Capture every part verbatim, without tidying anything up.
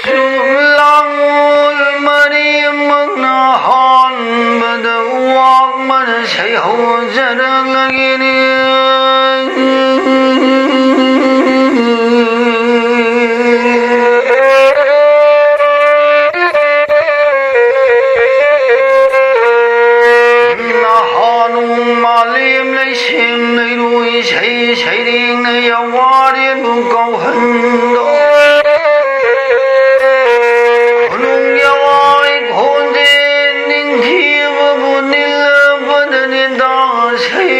ꯆꯨꯝꯂꯥꯡ ꯃꯔꯤꯃꯛꯅ ꯍꯥꯟꯕꯗ ꯋꯥꯡꯃꯅ ꯁꯩꯍꯧꯖꯔꯛꯂꯒꯅꯤ꯫ ꯅꯍꯥꯟ ꯅꯣꯡ ꯃꯥꯂꯦꯝ ꯂꯩꯁꯦꯝ ꯂꯩꯔꯣꯏ ꯏꯁꯩ ꯁꯩꯔꯦꯡꯅ ꯌꯥꯋꯥꯔꯦꯟꯕꯨ ꯀꯧꯍꯟꯗꯣ꯫ ꯈꯨꯅꯨꯡ ꯌꯥꯋꯥꯏ ꯈꯣꯟꯖꯦꯜ ꯅꯤꯡꯊꯤꯕꯕꯨ ꯅꯤꯜꯂꯕꯗ ꯅꯤꯗꯥ ꯁꯩ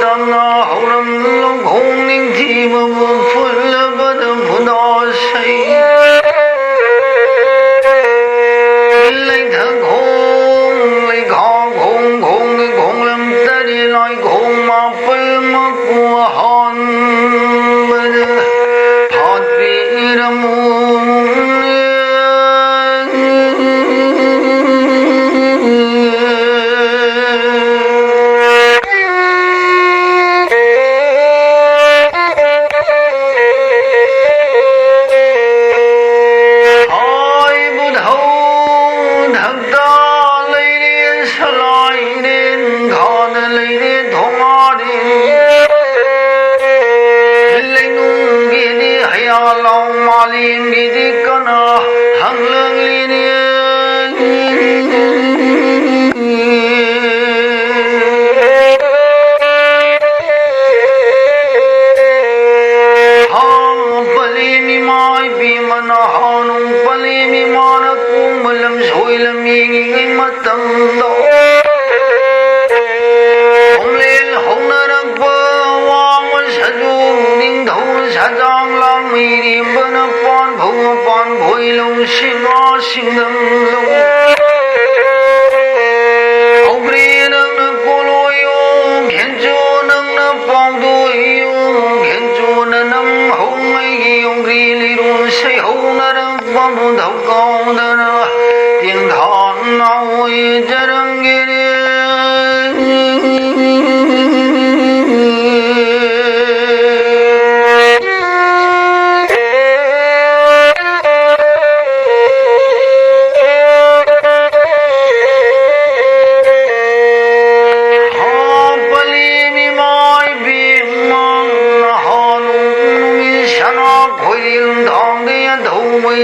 ꯇꯝꯅ ꯍꯧꯔꯝ ꯂꯧꯈꯣꯡ ꯅꯤꯡꯊꯤꯕꯕꯨ ꯐꯨꯜꯂꯕꯗ ꯈꯨꯗꯥ ꯁꯩ꯫ ꯂꯩꯊꯛ ꯈꯣꯡ, ꯂꯩꯈꯥ ꯈꯣꯡ, ꯈꯣꯡꯒꯤ ꯈꯣꯡꯂꯝ ꯇꯔꯦꯠ, ꯂꯥꯏꯈꯣꯡ ꯃꯥꯄꯜꯃꯛꯄꯨ ꯑꯍꯥꯟꯕꯗ ꯍꯥꯠꯄꯤꯔꯝꯃꯨ꯫ ꯍꯥꯏꯕꯨ ꯊꯧ ꯊꯛꯇ ꯂꯩꯔꯦ, ꯁꯂꯥꯏꯔꯦ, ꯊꯥꯅ ꯂꯩꯔꯦ, ꯊꯣꯉꯥꯔꯦ꯫ ꯂꯩꯅꯨꯡꯒꯤꯗꯤ ꯍꯌꯥ ꯂꯥꯎ ꯃꯥꯂꯦꯝꯒꯤꯗꯤ ꯀꯅꯥ ꯍꯪꯂꯛꯂꯤꯅꯦ? ꯍꯥ ꯄꯂꯦꯝ ꯏꯃꯥ ꯏꯕꯦꯝꯃ ꯅꯍꯥ ꯅꯣꯡ ꯄꯂꯦꯝ ꯏꯃꯥꯅ ꯀꯣꯡꯕ ꯂꯝꯁꯣꯏ ꯂꯝꯌꯦꯡꯉꯤꯉꯩ ꯃꯇꯝꯗ ꯈꯣꯡꯂꯦꯟ ꯍꯧꯅꯔꯛꯄ ꯑꯋꯥꯡꯕ ꯁꯖꯨ ꯅꯤꯡꯊꯧ ꯁꯖꯥꯡ ꯂꯥꯡ ꯃꯩꯔꯦꯝꯕꯅ ꯄꯥꯟ ꯐꯧ ꯄꯥꯟ ꯐꯣꯏ ꯂꯧ ꯁꯤꯡꯉꯥ ꯁꯤꯡꯗꯝ ꯂꯧ꯫ ꯍꯧꯒ꯭ꯔꯤ ꯅꯪꯅ ꯀꯣꯂꯣꯏꯌꯨ, ꯈꯦꯟꯆꯨ ꯅꯪꯅ ꯄꯥꯎꯗꯣꯏꯌꯨ, ꯈꯦꯟꯆꯨꯅ ꯅꯝ ꯍꯧꯉꯩꯒꯤ ꯍꯧꯒ꯭ꯔꯤ ꯂꯤꯔꯣꯟ ꯁꯩꯍꯧꯅꯔꯛꯄꯕꯨ ꯊꯧꯀꯥꯎꯗꯅ ꯇꯦꯡꯊꯥ ꯅꯥꯎ ꯑꯣꯏꯖꯔꯝꯒꯦꯔꯦ꯫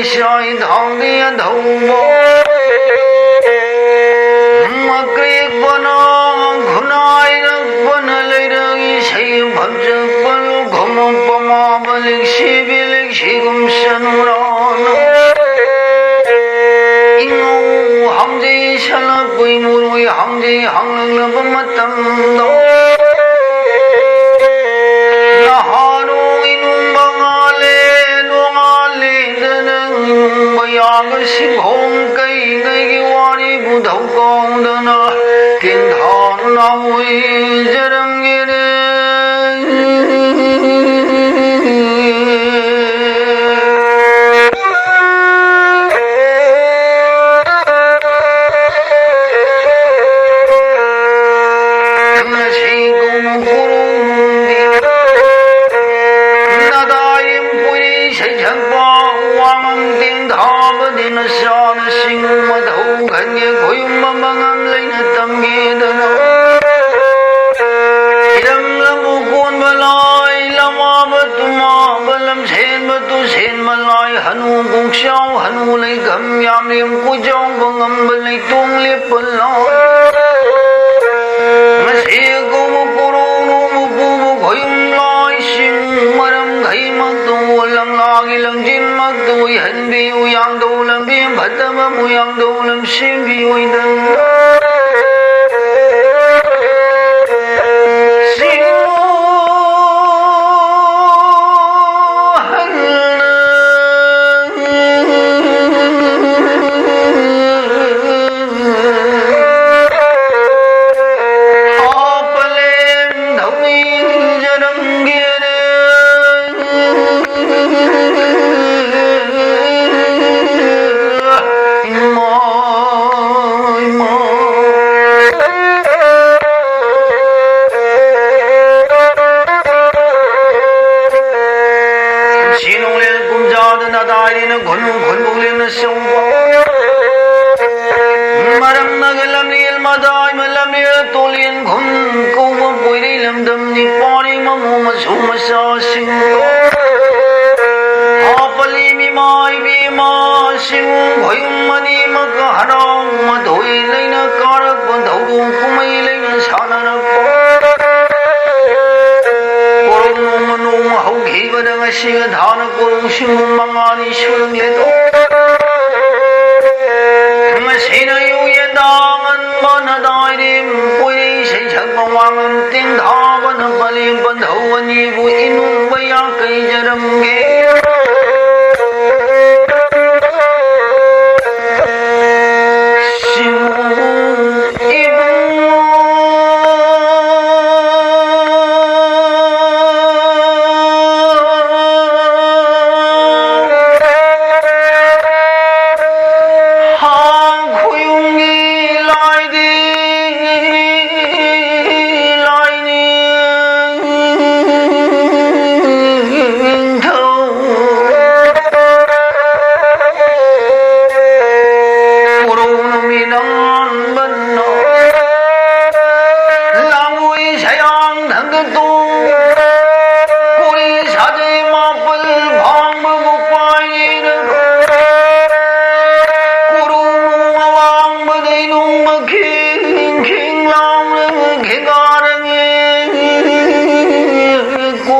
ꯏꯁꯥꯏ ꯊꯥꯡꯗꯤ ꯑꯊꯧꯕ꯫ ꯃꯀ꯭ꯔꯦꯛꯄꯅ ꯈꯨꯟꯅꯥꯏꯔꯛꯄꯅ ꯂꯩꯔꯛ ꯏꯁꯩ ꯐꯝꯖꯛꯄ ꯂꯨꯈꯨꯝ ꯄꯃꯥꯕ ꯂꯤꯛꯁꯤꯕꯤ ꯂꯤꯛꯁꯤꯒꯨꯝ ꯁꯅꯨꯔꯥꯅ꯫ ꯏꯉꯧ ꯍꯥꯡꯖꯩ ꯁꯂꯛꯄꯩ ꯃꯣꯔꯣꯏ ꯍꯥꯡꯖꯩ ꯍꯥꯡꯂꯛꯂꯕ ꯃꯇꯝꯗ꯫ ꯅꯍꯥꯔꯣꯜ ꯏꯅꯨꯡ ꯃꯉꯥꯜꯂꯦ ꯅꯣꯡꯉꯥꯜꯂꯤꯗꯅ ꯏꯅꯨꯡ ꯃꯌꯥꯒ ꯁꯤꯡꯍꯣꯡ ꯀꯩꯉꯩꯒꯤ ꯋꯥꯔꯤꯕꯨ ꯊꯧꯀꯥꯎꯗꯅ ꯀꯦꯟꯊꯥꯅ ꯎꯏꯖꯔꯝꯒꯦꯔꯦ꯫ ꯅꯗꯥꯏꯝ ꯄꯨꯔꯤ ꯁꯩꯁꯛꯄ ꯋꯥꯉꯝ ꯇꯦꯡꯊꯥꯕꯗꯤ ꯅꯆꯥꯅꯁꯤꯡ ꯃꯊꯧ ꯈꯟꯒꯦ ꯈꯣꯏꯌꯨꯝꯕ ꯃꯉꯝ ꯂꯩꯅ ꯇꯝꯒꯦꯗꯅ꯫ ꯏꯔꯝ ꯂꯝꯕꯨ ꯀꯣꯟꯕ ꯂꯥꯏ, ꯂꯝꯋꯥꯕ ꯇꯨꯝꯃꯥꯕ, ꯂꯝꯁꯦꯟꯕ ꯇꯨꯁꯦꯟꯕ ꯂꯥꯏ, ꯍꯅꯨ ꯀꯣꯡꯆꯥꯎ ꯍꯅꯨ ꯂꯩꯈꯝ ꯌꯥꯝꯂꯦꯝ ꯀꯣꯏꯆꯥꯎꯕ ꯉꯝꯕ ꯂꯩꯇꯣꯡ ꯂꯦꯞꯄ ꯂꯥꯏ꯫ ꯃꯁꯤ ꯀꯧꯕ ꯀꯣꯔꯣꯡ ꯅꯣꯡꯕ ꯄꯨꯕ ꯈꯣꯏꯌꯨꯝ ꯂꯥꯏꯁꯤꯡ ꯃꯔꯝ ꯈꯩꯃꯛꯇ ꯂꯪꯂꯥꯒꯤ ꯂꯪꯖꯤꯟꯃꯛꯇ ꯑꯣꯏꯍꯟꯕꯤꯌꯨ꯫ ꯌꯥꯡꯗꯧ ꯂꯝꯕꯤ ꯐꯠꯇꯕꯕꯨ ꯌꯥꯡꯗꯧ ꯂꯝ ꯁꯦꯝꯕꯤꯌꯨ꯫ ꯏꯗꯪ ꯁꯤ ꯅꯣꯡꯂꯦꯟ ꯀꯨꯝꯖꯥꯗ ꯅꯗꯥꯏꯔꯤꯅ ꯈꯨꯟ ꯈꯨꯟꯕꯨꯛ ꯂꯦꯝꯅ ꯁꯧꯕ꯫ ꯃꯔꯝꯅꯒ ꯂꯝꯂꯦꯟ ꯃꯗꯥꯏ ꯃ ꯂꯝꯂꯦꯟ ꯇꯣꯂꯦꯟ ꯈꯨꯟ ꯀꯧꯕ ꯄꯣꯏꯔꯩ ꯂꯝꯗꯝ ꯅꯤꯄꯥꯅꯤ ꯃꯃꯨ ꯃꯁꯨ ꯃꯆꯥꯁꯤꯡ꯫ ꯍꯥꯞꯄꯂꯤ ꯃꯤꯃꯥꯏꯕꯤ ꯃꯁꯤꯕꯨ ꯈꯣꯌꯨꯝ ꯑꯅꯤꯃꯛ ꯍꯔꯥꯎ ꯃꯊꯣꯏ ꯂꯩꯅ ꯀꯥꯔꯛꯄ, ꯊꯧꯗꯣꯛ ꯀꯨꯝꯍꯩ ꯂꯩꯅ ꯁꯥꯟꯅꯔꯛꯄ꯫ ꯀꯣꯔꯧ ꯅꯣꯡꯃ ꯅꯣꯡꯃ ꯍꯧꯈꯤꯕꯗ ꯉꯁꯤꯒ ꯊꯥꯅ ꯀꯣꯔꯧꯁꯤꯡꯕꯨ ꯃꯉꯥꯅꯤ ꯁꯨꯔꯝꯂꯦꯗꯣ꯫ ꯉꯁꯤꯅ ꯌꯨ ꯌꯦꯟꯗꯥ ꯑꯉꯟꯕꯅ ꯗꯥꯏꯔꯦꯝ ꯀꯣꯏꯔꯩ ꯁꯩꯁꯛꯄ ꯋꯥꯉꯝ ꯇꯦꯡꯊꯥꯕꯅ ꯄꯂꯦꯝ ꯄꯟꯊꯧ ꯑꯅꯤꯕꯨ ꯏꯅꯨꯡꯕ ꯌꯥꯀꯩꯖꯔꯝꯒꯦ꯫ ꯁꯤꯕꯨ ꯏꯕꯨꯡꯉꯣ꯫ ꯍꯥ ꯈꯣꯌꯨꯝꯒꯤ ꯂꯥꯏꯗꯤ ꯂꯥꯏꯅꯤꯡꯊꯧ꯫ ꯀꯣꯔꯧ ꯅꯨꯃꯤꯠ ꯑꯉꯥꯟꯕꯅ ꯂꯥꯡꯒꯣꯏ ꯁꯌꯥꯡ ꯊꯪꯒ ꯇꯣꯡ꯫ ꯀꯣꯔꯤ ꯁꯥꯖꯩ ꯃꯥꯄꯜ ꯐꯥꯡꯕꯕꯨ ꯄꯥꯏꯔꯒ꯫ ꯀꯣꯔꯧ ꯅꯣꯡ ꯑꯋꯥꯡꯕꯗꯩ ꯅꯣꯡꯃ ꯈꯤꯡ ꯈꯤꯡ ꯂꯥꯎꯅ ꯈꯦꯒꯥꯔꯉꯦ꯫ ꯀꯣ꯫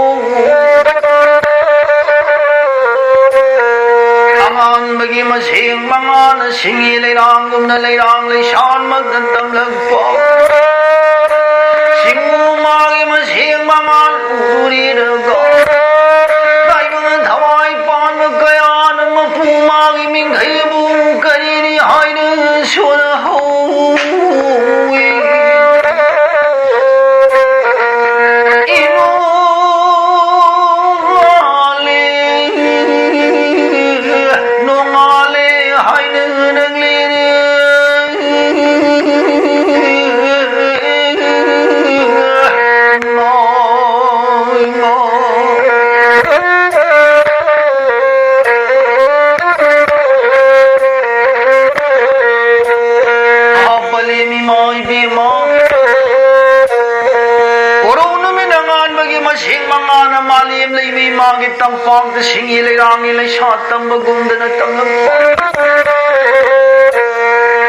ꯑꯉꯥꯟꯕꯒꯤ ꯃꯁꯦꯡ ꯃꯉꯥꯅ ꯁꯤꯡꯒꯤ ꯂꯩꯔꯥꯡꯒꯨꯝꯅ ꯂꯩꯔꯥꯡ ꯂꯩꯁꯥꯟꯃꯛꯇ ꯇꯝꯂꯛꯄ꯫ ꯁꯤꯡꯎ ꯃꯥꯒꯤ ꯃꯁꯦꯡ ꯃꯉꯥꯜ ꯎꯔꯤꯔꯒ꯫ ꯇꯥꯏꯕꯪ ꯊꯋꯥꯏ ꯄꯥꯟꯕ ꯀꯌꯥꯅ ꯃꯄꯨ ꯃꯥꯒꯤ ꯃꯤꯡꯈꯩꯕꯨ ꯀꯔꯤꯅꯤ ꯍꯥꯏꯅ ꯁꯣꯟꯍꯧ꯫ ꯏꯅꯣ ꯉꯥꯂꯦ, ꯅꯣꯡꯉꯥꯜꯂꯦ ꯍꯥꯏꯅ ꯅꯪꯂꯤꯅꯦ꯫ ꯍꯥꯞꯄꯂꯦ ꯃꯤꯃꯥ ꯏꯕꯦꯝꯃ꯫ ꯀꯣꯔꯧ ꯅꯨꯃꯤꯠ ꯑꯉꯥꯟꯕꯒꯤ ꯃꯁꯦꯡ ꯃꯉꯥꯅ ꯃꯥꯂꯦꯝ ꯂꯩꯃꯤ ꯃꯥꯒꯤ ꯇꯝꯄꯥꯛꯇ ꯁꯤꯡꯒꯤ ꯂꯩꯔꯥꯡꯒꯤ ꯂꯩꯁꯥ ꯇꯝꯕꯒꯨꯝꯗꯅ ꯇꯝꯂꯝꯕ꯫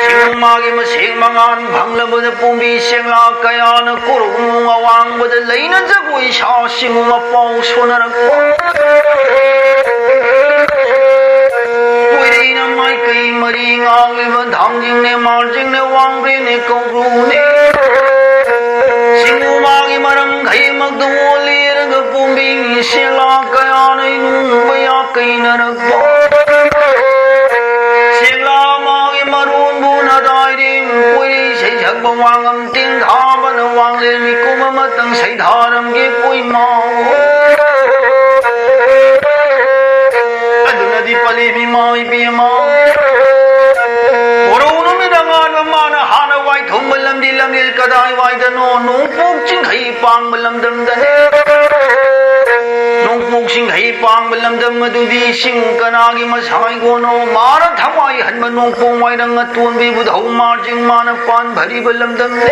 ꯁꯤꯡ ꯃꯥꯒꯤ ꯃꯁꯦꯛ ꯃꯉꯥꯟ ꯐꯪꯂꯕꯗ ꯄꯣꯝꯕꯤ ꯆꯦꯡꯂꯥ ꯀꯌꯥꯅ ꯀꯣꯔꯧꯅꯨꯡ ꯑꯋꯥꯡꯕꯗ ꯂꯩꯅ ꯖꯒꯣꯏ ꯁꯥ ꯁꯤꯡ ꯃꯄꯥꯎ ꯁꯣꯟꯅꯔꯛꯄ꯫ ꯀꯣꯏꯔꯩꯅ ꯃꯥꯏꯀꯩ ꯃꯔꯤ ꯉꯥꯡꯂꯤꯕ ꯊꯥꯡꯖꯤꯡꯅꯦ, ꯃꯥꯔꯖꯤꯡꯅꯦ, ꯋꯥꯡꯕ꯭ꯔꯦꯟꯅꯦ, ꯀꯧꯕ꯭ꯔꯨꯅꯦ꯫ ꯁꯤꯡ ꯃꯥꯒꯤ ꯃꯔꯝ ꯈꯩꯃꯛꯇ ꯑꯣꯜꯂꯤꯔꯒ ꯄꯣꯝꯕꯤ ꯁꯦꯂꯥ ꯀꯌꯥꯅ ꯏꯅꯨꯡꯕ ꯌꯥꯀꯩꯅꯔꯛꯄ꯫ ꯁꯦꯂꯥ ꯃꯥꯒꯤ ꯃꯔꯣꯟꯕꯨ ꯅꯗꯥꯏꯔꯦꯝ ꯀꯣꯏꯔꯤ ꯁꯩꯁꯛꯄ ꯋꯥꯉꯝ ꯇꯦꯡꯊꯥꯕꯅ ꯋꯥꯡꯂꯦꯟ ꯃꯤꯀꯨꯝ ꯑꯃꯇꯪ ꯁꯩꯊꯥꯔꯝꯒꯦ ꯀꯣꯏꯃꯥꯎ꯫ ꯑꯗꯨꯅꯗꯤ ꯄꯂꯦꯝ ꯏꯃꯥ ꯏꯕꯦꯝꯃ꯫ ꯀꯣꯔꯧ ꯅꯨꯃꯤꯠ ꯑꯉꯥꯟꯕ ꯃꯥꯅ ꯍꯥꯟꯅ ꯋꯥꯏꯊꯨꯡꯕ ꯂꯝꯗꯤ ꯂꯝꯂꯦꯟ ꯀꯗꯥꯏꯋꯥꯏꯗꯅꯣ? ꯅꯣꯡꯄꯣꯛ ꯆꯤꯡꯈꯩ ꯄꯥꯡꯕ ꯂꯝꯗꯝꯗꯅꯤ꯫ ꯅꯣꯡꯄꯣꯛ ꯆꯤꯡꯈꯩ ꯄꯥꯡꯕ ꯂꯝꯗꯝ ꯑꯗꯨꯗꯤ ꯆꯤꯡ ꯀꯅꯥꯒꯤ ꯃꯁꯥꯏꯒꯣꯅꯣ? ꯃꯥꯅ ꯊꯋꯥꯏ ꯍꯟꯕ ꯅꯣꯡꯄꯣꯛ ꯋꯥꯏꯔꯪ ꯑꯇꯣꯟꯕꯤꯕꯨ ꯙꯧ ꯃꯥꯔꯖꯤꯡ ꯃꯥꯅ ꯄꯥꯟ ꯐꯔꯤꯕ ꯂꯝꯗꯝꯅꯤ꯫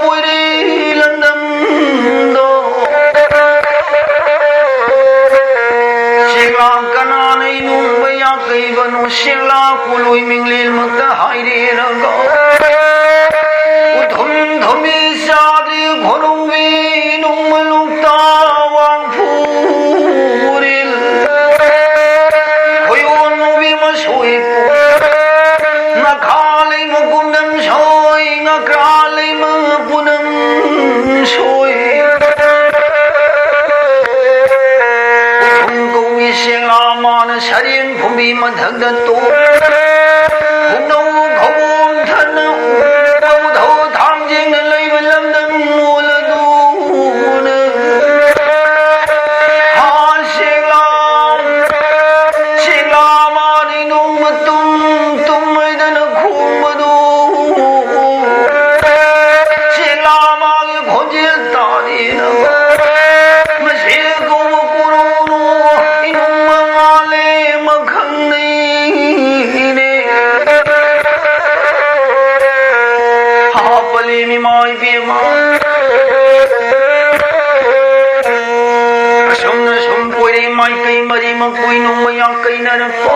ꯑꯣꯏꯔꯦ ꯂꯝꯗꯝꯗꯣ꯫ ꯁꯦꯛꯂꯥ ꯀꯅꯥꯅ ꯏꯅꯨꯡꯕ ꯌꯥꯀꯩꯕꯅꯣ? ꯁꯦꯛꯂꯥ ꯀꯣꯂꯣꯏ ꯃꯤꯡꯂꯦꯜꯃꯛꯇ ꯍꯥꯏꯔꯦꯔꯒ, ꯎꯊꯨꯝ ꯊꯨꯝꯕꯤ ꯆꯥꯗ꯭ꯔꯤ ꯈꯣꯔꯧꯕꯤ ꯏꯅꯨꯡꯕ ꯂꯣꯛꯇꯥ ꯋꯥꯡꯐꯨꯔꯤꯜ꯫ ꯈꯣꯏꯌꯣꯟ ꯃꯨꯕꯤ ꯃꯁꯣꯏ ꯄꯨ-, ꯉꯥꯈꯥ ꯂꯩꯃ ꯄꯨꯝꯅꯝ ꯁꯣꯏ, ꯉꯥꯀ꯭ꯔꯥ ꯂꯩꯃ ꯄꯨꯅꯝ ꯁꯣꯏ꯫ ꯎꯈꯨꯝ ꯀꯧꯏ ꯁꯦꯛꯂꯥ ꯃꯥꯅ ꯁꯔꯦꯡ ꯐꯨꯝꯕꯤ ꯃꯊꯛꯇ ꯇꯣꯡ꯫ ꯈꯨꯅꯧ ꯈꯧꯕꯣꯝ ꯊꯟꯅ ꯎ-, ꯄꯧꯊꯧ ꯊꯥꯡꯖꯤꯡꯅ ꯂꯩꯕ ꯂꯝꯗꯝ ꯃꯣꯜ ꯑꯗꯨꯅ꯫ ꯍꯥ ꯁꯦꯛꯂꯥ, ꯁꯦꯛꯂꯥ ꯃꯥꯅꯤ ꯅꯣꯡꯃ ꯇꯨꯝ ꯇꯨꯝꯃꯩꯗꯅ ꯈꯣꯡꯕꯗꯨ꯫ ꯁꯦꯛꯂꯥ ꯃꯥꯒꯤ ꯈꯣꯟꯖꯦꯜ ꯇꯥꯗꯦꯅ꯫ ꯃꯁꯤ ꯀꯧꯕ ꯀꯣꯔꯧꯅꯣ ꯏꯅꯨꯡ ꯃꯉꯥꯂꯦ ꯃꯈꯪꯅꯩꯅꯦ꯫ ꯍꯥ ꯄꯂꯦꯝ ꯏꯃꯥ ꯏꯕꯦꯝꯃ꯫ ꯑꯁꯨꯝꯅ ꯁꯨꯝ ꯀꯣꯏꯔꯦ ꯃꯥꯏꯀꯩ ꯃꯔꯤꯃꯛ ꯀꯣꯏꯅꯨꯡ ꯃꯌꯥ ꯀꯩꯅꯔꯛꯄ꯫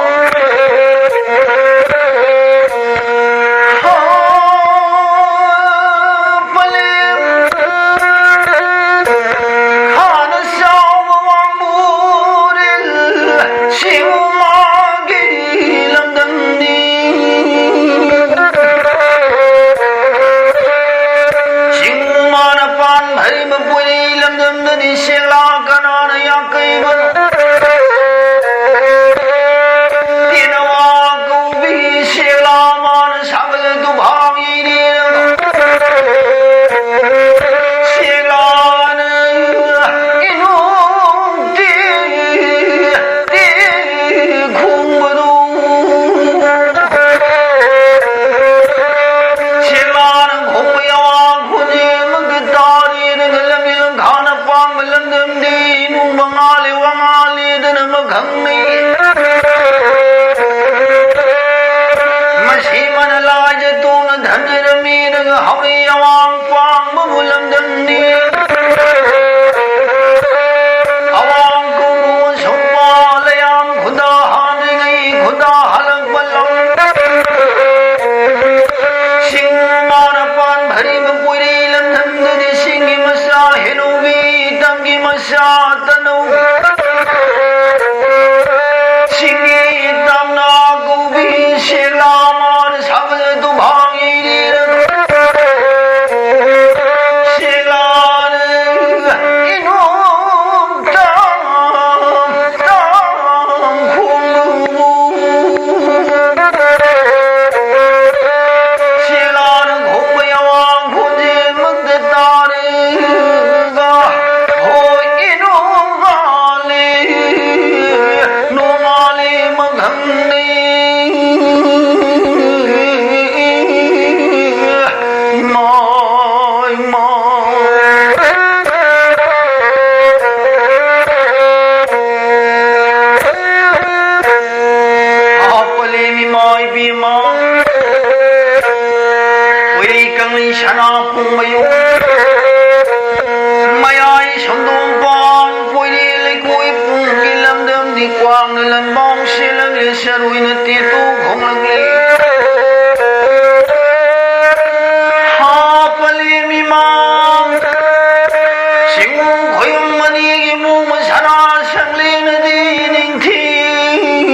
ꯄꯂꯦꯝ ꯈꯥꯅ ꯆꯥꯎꯕ ꯋꯥꯡꯕꯨꯔꯦꯜ ꯁꯤꯡꯃꯥꯒꯤ ꯂꯝꯗꯝꯅꯤ꯫ ꯁꯤꯡꯃꯥꯅ ꯄꯥꯟ ꯍꯩꯕ ꯄꯣꯏꯔꯩ ꯂꯝꯗꯝꯗꯅꯤ ꯁꯦꯛꯂꯥ ꯀꯅꯥꯅ ꯌꯥꯀꯩꯕꯅꯣ? ꯇꯦꯅꯋꯥ ꯀꯧꯕꯤ ꯁꯦꯛꯂꯥ ꯃꯥꯅ ꯁꯥꯒꯠꯂꯗꯨ ꯚꯥꯡ ꯏꯔꯦꯔꯒ꯫ ꯁꯦꯛꯂꯥꯅ ꯏꯅꯨꯡ ꯇꯤ ꯇꯤ ꯈꯣꯡꯕꯗꯨ꯫ ꯁꯦꯛꯂꯥꯅ ꯈꯣꯡꯕ ꯌꯥꯋꯥ ꯈꯣꯟꯖꯦꯜꯃꯛꯇ ꯇꯥꯔꯦꯔꯒ ꯂꯝꯖꯦꯜ ꯂꯝꯈꯥꯅ ꯄꯥꯡꯕ ꯂꯝꯗꯝꯗꯤ ꯏꯅꯨꯡ ꯃꯉꯥꯂꯦ ꯋꯥꯉꯥꯂꯦꯗꯅ ꯃꯈꯪꯅꯩ꯫ ꯃꯁꯤ ꯃꯅ ꯂꯥꯏꯖ ꯇꯣꯡꯅ ꯊꯟꯖꯔꯝꯃꯤꯔꯒ ꯍꯧꯔꯦ ꯑꯋꯥꯡ ꯄꯥꯡ ꯆꯥꯇꯅꯧ ꯁꯤꯡꯒꯤ ꯇꯝꯅ ꯀꯧꯕꯤ ꯁꯦꯛꯂꯥ ꯃꯥꯅ ꯁꯥꯕꯗ ꯇꯨꯝꯐꯥꯡ ꯏꯔꯤꯔ ꯁꯦꯛꯂꯥꯅ ꯏꯅꯣꯝ ꯇꯝ ꯇꯝ ꯈꯣꯡꯂꯨ ꯁꯦꯛꯂꯥꯅ ꯈꯣꯡꯕ ꯌꯥꯋꯥꯡ ꯈꯣꯟꯖꯦꯜꯃꯛꯇ ꯇꯥꯔꯒ ꯍꯣꯏ ꯏꯅꯣ ꯉꯥꯜꯂꯦ ꯅꯣꯡꯉꯥꯜꯂꯦ ꯃꯈꯪꯅꯤ ꯏꯃꯥ ꯏꯃꯥ ꯍꯥꯞꯄꯂꯦ ꯏꯃꯥ ꯏꯕꯦꯝꯃ ꯀꯣꯏꯔꯩ ꯀꯪꯂꯩ ꯁꯅꯥ ꯄꯨꯡ ꯃꯌꯨꯝ ꯃꯌꯥꯏ ꯁꯣꯝꯗꯣꯡ ꯄꯥꯟ ꯀꯣꯏꯔꯦ ꯂꯩꯀꯣꯏ ꯄꯨꯡꯒꯤ ꯂꯝꯗꯝꯗꯤ ꯀ꯭ꯋꯥꯡꯅ ꯂꯟꯕꯥꯎ ꯁꯦꯜꯂꯛꯂꯦ ꯆꯔꯣꯏꯅ ꯇꯦꯇꯨ ꯈꯣꯡꯂꯛꯂꯦ ꯍꯥꯞꯄꯂꯦ ꯃꯤꯃꯥꯡ ꯁꯤꯡꯎ ꯈꯣꯌꯨꯝ ꯑꯅꯤꯒꯤ ꯃꯨ ꯃꯁꯅꯥ ꯁꯪꯂꯦꯅꯗꯤ ꯅꯤꯡꯊꯤꯕ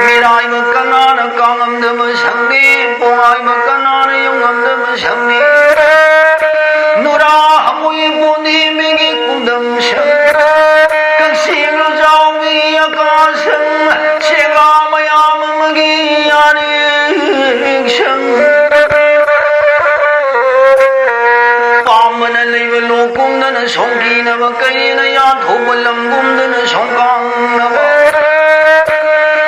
ꯃꯤꯔꯥꯏꯕ ꯀꯅꯥꯅ ꯀꯥꯉꯝꯗꯕ ꯁꯪꯗꯦ ꯄꯣꯉꯥꯏꯕ ꯀꯅꯥꯅ ꯌꯧꯉꯝꯗꯕ ꯁꯪꯗꯦ ꯅꯨꯔꯥ ꯍꯃꯨꯏ ꯄꯣꯟꯗꯤ ꯃꯤꯒꯤ ꯀꯨꯝꯗꯝ ꯁꯪ ꯀꯛꯆꯦꯡ ꯂꯨꯖꯥꯎꯒꯤ ꯑꯀꯥꯁꯪ ꯁꯦꯛꯂꯥ ꯃꯌꯥꯝ ꯑꯃꯒꯤ ꯌꯥꯔꯦꯡꯁꯪ ꯄꯥꯝꯕꯅ ꯂꯩꯕ ꯂꯣꯛ ꯀꯨꯝꯗꯅ ꯁꯣꯡꯀꯤꯅꯕ ꯀꯩꯅ ꯌꯥꯟꯊꯣꯛꯄ ꯂꯝ ꯀꯨꯝꯗꯅ ꯁꯣꯡꯀꯥꯡꯅꯕ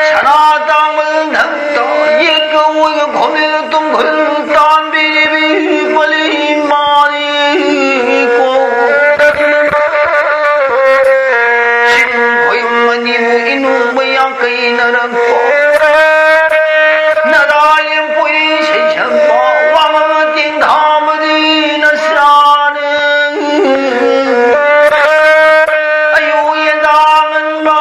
ꯁꯅꯥ ꯇꯥꯡꯕ ꯙꯛꯇ ꯌꯦꯛꯀ ꯑꯣꯏꯒ ꯈꯣꯝꯖꯤꯜꯂ ꯇꯨꯝꯈꯨꯜ ꯇꯥꯟꯕꯤꯔꯤꯕꯤ ꯄꯂꯤ ꯃꯥꯔꯤ ꯀꯣ ꯆꯤꯡ ꯈꯣꯌꯨꯝ ꯑꯅꯤꯕꯨ ꯏꯅꯨꯡꯕ ꯌꯥꯡꯀꯩꯅꯔꯛꯄ ꯅꯔꯥꯏ ꯄꯨꯔꯤ ꯁꯩꯁꯛꯄ ꯋꯥꯃ ꯇꯤꯡꯊꯥꯕꯗꯤ ꯅꯁꯥꯅ ꯑꯌꯨ ꯌꯦꯟꯗꯥ ꯉꯟꯕ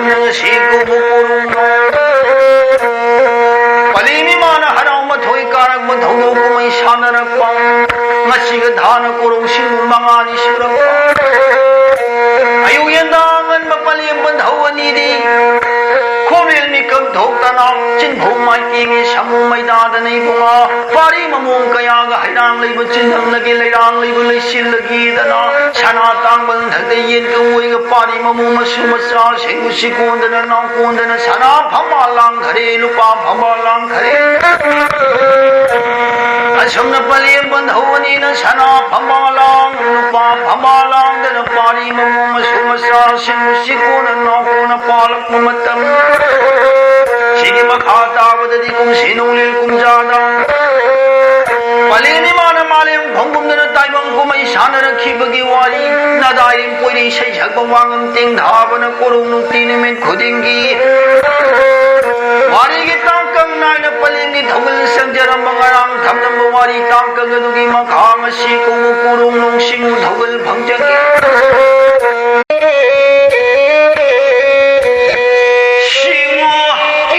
ꯉꯁꯤ ꯀꯧꯕ ꯀꯣꯔꯣꯡ ꯅꯣꯡ꯫ ꯄꯂꯦꯝ ꯏꯃꯥꯅ ꯍꯔꯥꯎ ꯃꯊꯣꯏ ꯀꯥꯔꯛꯄ ꯊꯧꯗꯣꯛ ꯀꯨꯝꯍꯩ ꯁꯥꯟꯅꯔꯛꯄ꯫ ꯉꯁꯤꯒ ꯊꯥꯅ ꯀꯣꯔꯣꯡ ꯁꯤꯡꯕꯨ ꯃꯉꯥꯅꯤ ꯁꯨꯔꯛꯄ꯫ ꯑꯌꯨꯛ ꯌꯦꯟꯗꯥ ꯉꯟꯕ ꯄꯂꯦꯝ ꯄꯟꯊꯧ ꯑꯅꯤꯗꯤ ꯈꯣꯔꯦꯜ ꯃꯤꯀꯞ ꯊꯣꯛꯇꯅ ꯆꯤꯟꯐꯧ ꯃꯥꯏꯀꯦꯟꯒꯤ ꯁꯃꯨ ꯃꯩꯗꯥꯗꯅ ꯏꯕꯨꯡꯉꯣ ꯄꯥꯔꯤ ꯃꯃꯣꯡ ꯀꯌꯥꯒ ꯍꯩꯔꯥꯡ ꯂꯩꯕ ꯆꯤꯟꯗꯝꯅꯒꯤ ꯂꯩꯔꯥꯡ ꯂꯩꯕ ꯂꯩꯁꯤꯜꯂꯒꯤꯗꯅ ꯁꯅꯥ ꯇꯥꯡꯕ ꯅꯊꯛꯇ ꯌꯦꯟ ꯀꯧꯕꯣꯏꯒ ꯄꯥꯔꯤ ꯃꯃꯣꯡ ꯃꯁꯨ ꯃꯆꯥ ꯁꯦꯡꯕꯨ ꯁꯤꯀꯣꯟꯗꯅ ꯅꯥꯎꯀꯣꯟꯗꯅ ꯁꯅꯥ ꯐꯝꯕꯥꯜ ꯂꯥꯡꯈꯔꯦ, ꯂꯨꯄꯥ ꯐꯝꯕꯥꯜ ꯂꯥꯡꯈꯔꯦ꯫ ꯑꯁꯨꯝꯅ ꯄꯂꯦꯝ ꯄꯟꯊꯧ ꯑꯅꯤꯅ ꯁꯅꯥ ꯐꯝꯕꯥꯜ ꯂꯥꯡ, ꯂꯨꯄꯥ ꯐꯝꯕꯥꯜ ꯂꯥꯡꯗꯅ ꯄꯥꯔꯤ ꯃꯃꯣꯡ ꯃꯁꯨ ꯃꯆꯥꯁꯤꯡ ꯁꯤꯀꯣꯟꯅ ꯅꯥꯎꯀꯣꯟꯅ ꯄꯥꯜꯂꯛꯄ ꯃꯇꯝ꯫ ꯁꯤꯒꯤ ꯃꯈꯥ ꯇꯥꯕꯗꯗꯤ ꯀꯨꯝꯁꯤ ꯅꯣꯡꯂꯦꯟ ꯀꯨꯝꯖꯥꯗ ꯄꯂꯦꯝ ꯏꯃꯥꯅ ꯃꯥꯂꯦꯝ ꯈꯣꯡꯒꯨꯝꯗꯅ ꯇꯥꯏꯕꯪ ꯀꯨꯝꯍꯩ ꯁꯥꯟꯅꯔꯛꯈꯤꯕꯒꯤ ꯋꯥꯔꯤ, ꯅꯥꯗꯥꯏꯔꯦꯝ ꯀꯣꯏꯔꯤ ꯏꯁꯩ ꯁꯛꯄ ꯋꯥꯉꯝ ꯇꯦꯡꯊꯥꯕꯅ ꯀꯣꯔꯣꯡ ꯅꯨꯡꯇꯤ ꯅꯨꯃꯤꯠ ꯈꯨꯗꯤꯡꯒꯤ ꯋꯥꯔꯤꯒꯤ ꯇꯥꯡꯀꯛ ꯅꯥꯏꯅ ꯄꯂꯦꯝꯒꯤ ꯊꯧꯒꯜ ꯆꯪꯖꯔꯝꯕ ꯉꯔꯥꯡ ꯊꯝꯂꯝꯕ ꯋꯥꯔꯤ ꯇꯥꯡꯀꯛ ꯑꯗꯨꯒꯤ ꯃꯈꯥ ꯉꯁꯤ ꯀꯧꯕ ꯀꯣꯔꯣꯡ ꯅꯣꯡ ꯁꯤꯡꯉꯨ ꯊꯧꯒꯜ ꯐꯪꯖꯒꯦ꯫ ꯁꯤꯡꯉꯨ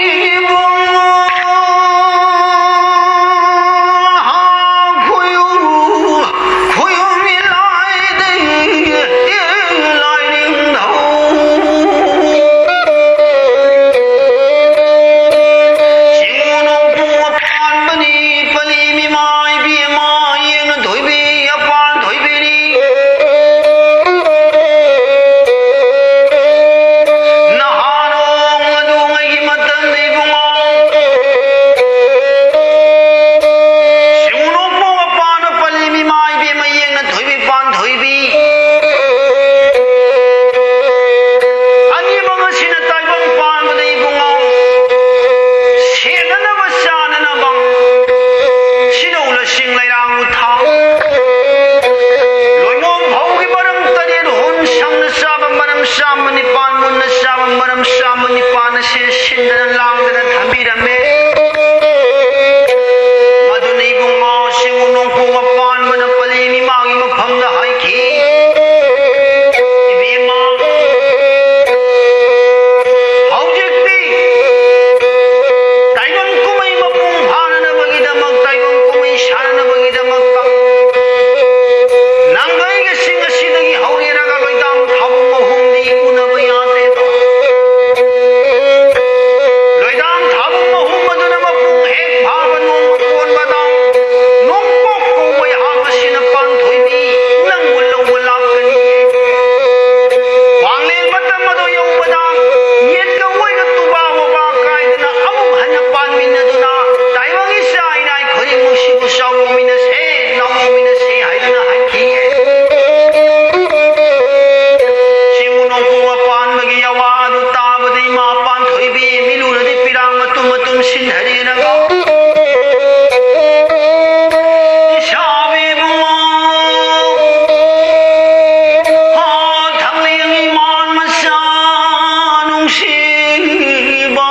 ꯏꯕꯨꯡꯉꯣ ꯈꯨꯌꯨ ꯈꯨꯌꯨꯝ ꯏꯂꯥꯏꯗꯒꯤ ꯂꯥꯏꯅꯤꯡꯊꯧ ꯁꯤꯡꯉꯨ ꯅꯣꯡꯄꯣꯛ ꯄꯥꯟꯕꯅꯤ ꯄꯂꯤ ꯃꯤꯃꯥꯏ ꯏꯕꯦꯝꯃ ꯌꯦꯡꯅ ꯊꯣꯏꯕꯤ ꯑꯄꯥꯟ ꯊꯣꯏꯕꯤꯅꯤ꯫ ꯅꯍꯥꯔꯣꯡ ꯑꯗꯨꯉꯩꯒꯤ ꯃꯇꯝꯗ ꯏꯕꯨꯡꯉꯣ ꯁꯤꯡꯉꯨ ꯅꯣꯡꯄꯣꯛ ꯃꯄꯥꯟ ꯄꯜꯂꯤ ꯃꯤꯃꯥꯏ ꯏꯕꯦꯝꯃ ꯌꯦꯡꯅ ꯊꯣꯏꯕꯤ ꯄꯥꯟ ꯊꯣꯏꯕꯤ꯫ ꯑꯅꯤꯃꯛ ꯑꯁꯤꯅ ꯇꯥꯏꯕꯪ ꯄꯥꯟꯕꯗ ꯏꯕꯨꯡꯉꯣ ꯁꯦꯠꯅꯅꯕ ꯆꯥꯅꯅꯕ ꯁꯤꯗꯧ ꯂꯁꯤꯡ ꯂꯩꯔꯥꯡ ꯎꯊꯥ ꯂꯣꯏꯃꯣꯡ ꯐꯧꯒꯤ ꯃꯔꯝ ꯇꯔꯦꯠ ꯍꯨꯟ ꯁꯝꯅ ꯆꯥꯕ ꯃꯔꯝ ꯆꯥꯝꯃ ꯅꯤꯄꯥꯟ ꯃꯨꯟꯅ ꯆꯥꯕ ꯃꯔꯝ ꯆꯥꯝꯃ ꯅꯤꯄꯥꯟ ꯑꯁꯤ ꯁꯤꯟꯗꯅ ꯂꯥꯡꯗꯅ ꯊꯝꯕꯤꯔꯝꯃꯦ꯫ ꯃꯗꯨꯅ ꯏꯕꯨꯡꯉꯣ ꯁꯤꯡꯉꯨ ꯅꯣꯡꯄꯣꯛ ꯃꯄꯥꯟꯕꯅ ꯄꯂꯤ ꯃꯤꯃꯥꯒꯤ ꯃꯐꯝꯗ ꯍꯥꯏꯈꯤ, ꯏꯕꯦꯝꯃ, ꯏꯃꯥ ꯄꯥꯟꯊꯣꯏꯕꯤ ꯃꯤꯂꯨꯅꯗꯤ ꯄꯤꯔꯥꯡ ꯃꯇꯨꯝ ꯃꯇꯨꯝ ꯁꯤꯟꯊꯔꯤꯔꯒ, ꯏꯁꯥꯕꯤ ꯏꯕꯨꯡꯉꯣ, ꯍꯣ, ꯊꯥꯡꯂꯦꯟ ꯏꯃꯥꯟ ꯃꯆꯥ ꯅꯨꯡꯁꯤꯕ,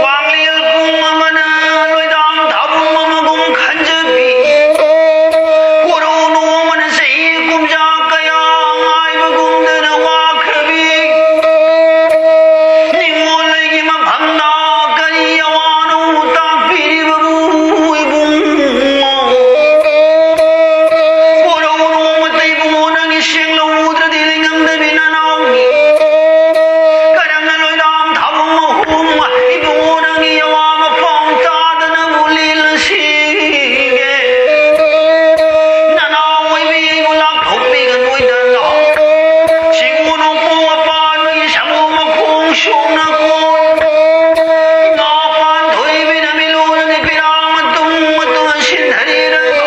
ꯋꯥꯡꯂꯦꯟ ꯄꯨꯡ ꯑꯃꯅ ꯂꯣꯏꯗꯥꯝ ꯊꯥꯕꯨꯡ ꯑꯃꯒꯨꯝ ꯈꯟꯖꯕꯤ, ꯀꯣꯔꯧ ꯅꯣꯡꯃꯅ ꯆꯍꯤ ꯀꯨꯝꯖꯥ ꯀꯌꯥ ꯉꯥꯏꯕꯒꯨꯝꯗꯅ ꯋꯥꯈ꯭ꯔꯕꯤ, ꯅꯤꯡꯉꯣꯜ ꯑꯩꯒꯤ ꯃꯐꯝꯗ ꯀꯔꯤ ꯑꯋꯥꯅꯣ ꯇꯥꯛꯄꯤꯔꯤꯕꯕꯨ ꯏꯕꯨꯡꯉꯣ? ꯀꯣꯔꯧ ꯅꯣꯡꯃꯇ ꯏꯕꯨꯡꯉꯣ ꯅꯪꯒꯤ ꯁꯦꯡꯂꯧ ꯎꯗ꯭ꯔꯗꯤ ꯂꯩꯉꯝꯗꯕꯤ ꯅꯅꯥꯎꯅꯤ꯫ ꯀꯔꯝꯅ ꯂꯣꯏꯗꯥꯝ ꯊꯥꯕꯨꯡ ꯑꯍꯨꯝ ꯏꯕꯨꯡꯉꯣ ꯅꯪꯒꯤ ꯑꯋꯥꯕ ꯄꯥꯎ ꯇꯥꯗꯅꯕꯨ ꯂꯦꯜꯂꯁꯤꯒꯦ? ꯅꯅꯥꯎ ꯑꯣꯏꯕꯤ ꯑꯩꯕꯨ ꯂꯥꯛꯊꯣꯛꯄꯤꯒꯅꯣꯏꯗꯅ꯫ ꯁꯤꯡꯉꯨ ꯅꯣꯡꯄꯣꯛ ꯃꯄꯥꯟꯒꯤ ꯁꯥꯃꯨ ꯃꯈꯣꯡ ꯁꯣꯝꯅ ꯀꯣꯟ꯫ ꯏꯃꯥ ꯄꯥꯟꯊꯣꯏꯕꯤꯅ ꯃꯤꯂꯣꯟꯅꯤ ꯄꯤꯔꯥꯡ ꯃꯇꯨꯡ ꯃꯇꯨꯡ ꯁꯤꯟꯊꯔꯤꯔꯒ꯫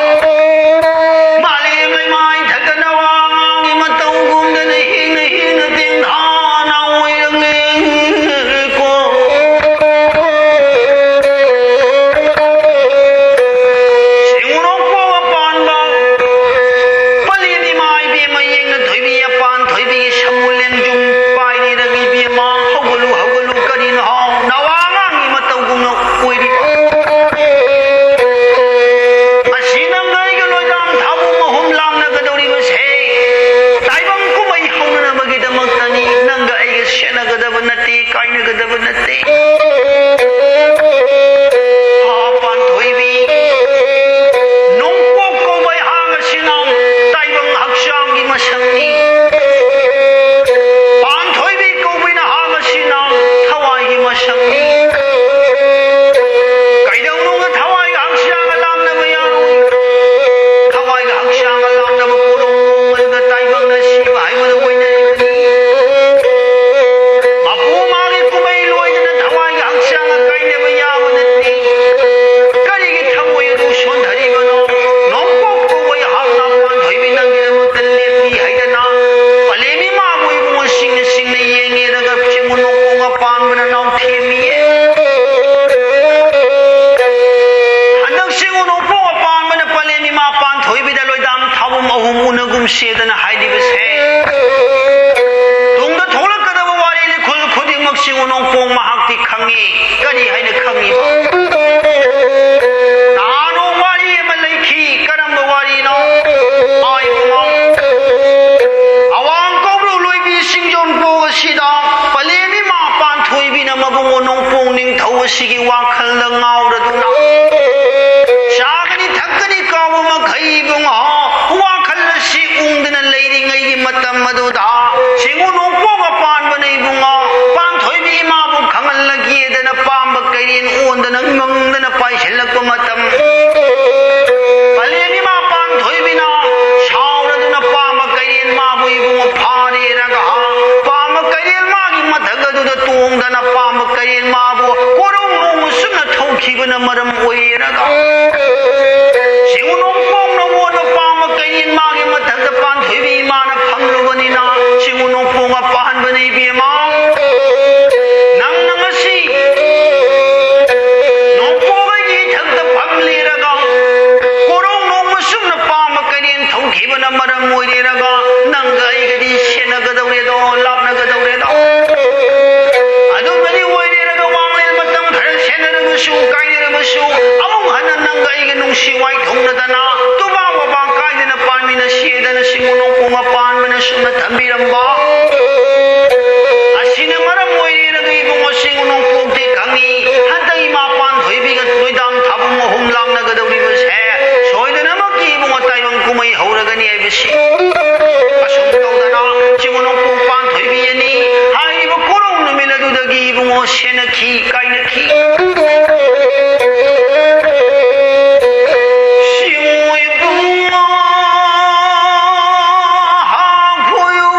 ꯃꯥꯂꯦꯝ ꯂꯩꯃꯥꯏ ꯊꯛꯇꯅ ꯋꯥ ꯉꯥꯡꯒꯤ ꯃꯇꯧꯒꯨꯝꯗꯅ ꯍꯤꯡꯅ ꯍꯤꯡꯅ ꯇꯦꯡꯊꯥꯅ ꯑꯣꯏꯔꯛꯂꯦꯀꯣ꯫ ꯁꯤꯡꯉꯨꯔꯣꯛ ꯄꯣꯛꯑ ꯄꯥꯟꯕ ꯄꯂꯦꯟ ꯏꯃꯥ ꯏꯕꯦꯝꯃ ꯌꯦꯡꯅ ꯊꯣꯏꯕꯤ ꯑꯄꯥꯟ ꯊꯣꯏꯕꯤꯒꯤ ꯁꯃꯨ ꯂꯦꯡꯖꯨꯝ ꯄꯥꯏꯔꯤꯔꯒ ꯏꯕꯦꯝꯃ ꯍꯧꯒꯠꯂꯨ ꯍꯧꯒꯠꯂꯨ ꯀꯔꯤꯅꯣ ꯍꯥꯎ ꯅꯋꯥ ꯑꯉꯥꯡꯒꯤ ꯃꯇꯧꯒꯨꯝꯅ ꯑꯣꯏꯔꯤꯕ꯫ ꯑꯁꯤ ꯅꯪꯒ ꯑꯩꯒ ꯂꯣꯏꯗꯥꯝ ꯊꯥꯕꯨꯡ ꯑꯍꯨꯝ ꯂꯥꯡꯅꯒꯗꯧꯔꯤꯕꯁꯦ ꯇꯥꯏꯕꯪ ꯀꯨꯝꯍꯩ ꯍꯧꯅꯅꯕꯒꯤꯗꯃꯛꯇꯅꯤ꯫ ꯅꯪꯒ ꯑꯩꯒ ꯁꯦꯠꯅꯒꯗꯕ ꯅꯠꯇꯦ, ꯀꯥꯏꯅꯒꯗꯕ ꯅꯠꯇꯦ꯫ ꯍꯥ ꯄꯥꯟꯊꯣꯏꯕꯤ, ꯅꯣꯡꯄꯣꯛ ꯀꯧꯕ ꯑꯩꯍꯥꯛ ꯑꯁꯤꯅ ꯇꯥꯏꯕꯪ ꯍꯛꯆꯥꯡꯒꯤ ꯃꯁꯛꯅꯤ꯫ ꯄꯥꯟꯊꯣꯏꯕꯤ ꯀꯧꯕ ꯅꯍꯥꯛ ꯑꯁꯤꯅ ꯊꯋꯥꯏꯒꯤ ꯃꯁꯛꯅꯤ꯫ ꯀꯩꯗꯧꯅꯨꯡꯗ ꯊꯋꯥꯏꯒ ꯍꯛꯆꯥꯡꯒ ꯂꯥꯝꯅꯕ ꯌꯥꯔꯣꯏ꯫ ꯊꯋꯥꯏꯒ ꯍꯛꯆꯥꯡꯒ ꯂꯥꯝꯅꯕ ꯄꯣꯔꯣꯝ ꯄꯣꯝꯕꯗꯨꯗ ꯇꯥꯏꯕꯪꯅ ꯁꯤꯕ ꯍꯥꯏꯕꯗꯨ ꯑꯣꯏꯅꯔꯤꯕꯅꯤ꯫ ꯃꯄꯨ ꯃꯥꯒꯤ ꯀꯨꯝꯍꯩ ꯂꯣꯏꯗꯅ ꯊꯋꯥꯏꯒꯤ ꯁꯤꯒꯤ ꯋꯥꯈꯜꯗ ꯉꯥꯎꯔꯗꯨꯅ ꯆꯥꯒꯅꯤ ꯊꯛꯀꯅꯤ ꯀꯥꯎꯕ ꯃꯈꯩ ꯏꯕꯨꯡꯉꯣ, ꯋꯥꯈꯜ ꯑꯁꯤ ꯎꯪꯗꯅ ꯂꯩꯔꯤꯉꯩꯒꯤ ꯃꯇꯝ ꯑꯗꯨꯗ ꯁꯤꯡꯎ ꯅꯣꯡꯄꯣꯛ ꯑꯄꯥꯟꯕꯅ ꯏꯕꯨꯡꯉꯣ, ꯄꯥꯟꯊꯣꯏꯕꯤ ꯏꯃꯥꯕꯨ ꯈꯪꯍꯜꯂꯒꯦꯗꯅ ꯄꯥꯝꯕ ꯀꯩꯔꯦꯟ ꯑꯣꯟꯗꯅ ꯉꯪꯗꯅ ꯄꯥꯏꯁꯤꯜꯂꯛꯄ ꯃꯇꯝ, ꯄꯂꯦꯝ ꯏꯃꯥ ꯄꯥꯟꯊꯣꯏꯕꯤꯅ ꯁꯥꯎꯔꯗꯨꯅ ꯄꯥꯝꯕ ꯀꯩꯔꯦꯟ ꯃꯥꯕꯨ ꯏꯕꯨꯡꯉꯣ ꯐꯥꯔꯦꯔꯒ, ꯄꯥꯝꯕ ꯀꯩꯔꯦꯟ ꯃꯥꯒꯤ ꯃꯊꯛ ꯑꯗꯨꯗ ꯇꯣꯡꯗꯅ ꯄꯥꯝꯕ ꯀꯩꯔꯦꯟ ꯃꯥꯕꯨ ꯀꯣꯔꯧ ꯅꯣꯡꯃ ꯆꯨꯞꯅ ꯊꯧꯈꯤꯕꯅ ꯃꯔꯝ ꯑꯣꯏꯔꯒ, ꯁꯤꯡꯎ ꯅꯣꯡꯄꯣꯛꯅ ꯑꯣꯟꯕ ꯄꯥꯝꯕ ꯀꯩꯔꯦꯟ ꯃꯥꯒꯤ ꯃꯊꯛꯇ ꯄꯥꯟꯊꯣꯏꯕꯤ ꯏꯃꯥꯅ ꯐꯝꯂꯨꯕꯅꯤꯅ, ꯁꯤꯡꯎ ꯅꯣꯡꯄꯣꯛ ꯑꯄꯥꯟꯕꯅ ꯏꯕꯦꯝꯃ, ꯅꯪꯅ ꯉꯁꯤ ꯅꯣꯡꯄꯣꯛ ꯑꯩꯒꯤ ꯏꯊꯛꯇ ꯐꯝꯂꯤꯔꯒ, ꯀꯣꯔꯧ ꯅꯣꯡꯃ ꯆꯨꯞꯅ ꯄꯥꯝꯕ ꯀꯩꯔꯦꯟ ꯊꯧꯈꯤꯕꯅ ꯃꯔꯝ ꯑꯣꯏꯔꯦꯔꯒ, ꯅꯪꯒ ꯑꯩꯒꯗꯤ ꯁꯦꯟꯅꯒꯗꯧꯔꯦꯗꯣ, ꯂꯥꯞꯅꯒꯗꯧꯔꯦꯗꯣ꯫ ꯑꯗꯨꯝꯅꯗꯤ ꯑꯣꯏꯔꯦꯔꯒ, ꯋꯥꯡꯂꯦꯟ ꯃꯇꯝ ꯈꯔ ꯁꯦꯟꯅꯔꯕꯁꯨ, ꯀꯥꯏꯅꯔꯕꯁꯨ, ꯑꯃꯨꯛ ꯍꯟꯅ ꯅꯪꯒ ꯑꯩꯒ ꯅꯨꯡꯁꯤ ꯋꯥꯏꯊꯣꯡꯅꯗꯅ, ꯇꯨꯕꯥ ꯋꯥꯕꯥ ꯀꯥꯏꯗꯅ ꯄꯥꯟꯃꯤꯟꯅꯁꯦꯗꯅ ꯁꯤꯡꯎ ꯅꯣꯡꯄꯣꯛ ꯑꯄꯥꯟꯕꯅ ꯁꯨꯝꯅ ꯊꯝꯕꯤꯔꯝꯕ ꯑꯁꯤꯅ ꯃꯔꯝ ꯑꯣꯏꯔꯦꯔꯒ, ꯏꯕꯨꯡꯉꯣ ꯁꯤꯡꯎ ꯅꯣꯡꯄꯣꯛꯇꯤ ꯈꯪꯉꯤ, ꯍꯟꯗꯛ ꯏꯃꯥ ꯄꯥꯟꯊꯣꯏꯕꯤꯒ ꯂꯣꯏꯗꯥꯝ ꯊꯥꯕꯨꯡ ꯑꯍꯨꯝ ꯂꯥꯛꯅꯒꯗꯧꯔꯤꯕꯁꯦ ꯁꯣꯏꯗꯅꯃꯛꯀꯤ ꯏꯕꯨꯡꯉꯣ ꯇꯥꯏꯕꯪ ꯀꯨꯝꯍꯩ ꯍꯧꯔꯒꯅꯤ ꯍꯥꯏꯕꯁꯤ꯫ ꯑꯁꯨꯝ ꯇꯧꯗꯅ ꯁꯤꯡꯎ ꯅꯣꯡꯄꯣꯛ ꯄꯥꯟꯊꯣꯏꯕꯤ ꯑꯅꯤ ꯍꯥꯏꯔꯤꯕ ꯀꯣꯔꯧ ꯅꯨꯃꯤꯠ ꯑꯗꯨꯗꯒꯤ ꯏꯕꯨꯡꯉꯣ ꯁꯦꯟꯅꯈꯤ, ꯀꯥꯏꯅꯈꯤ꯫ ꯁꯤꯡꯎ ꯏꯕꯨꯡꯉꯣ ꯍꯥ ꯈꯣꯏꯌꯨ,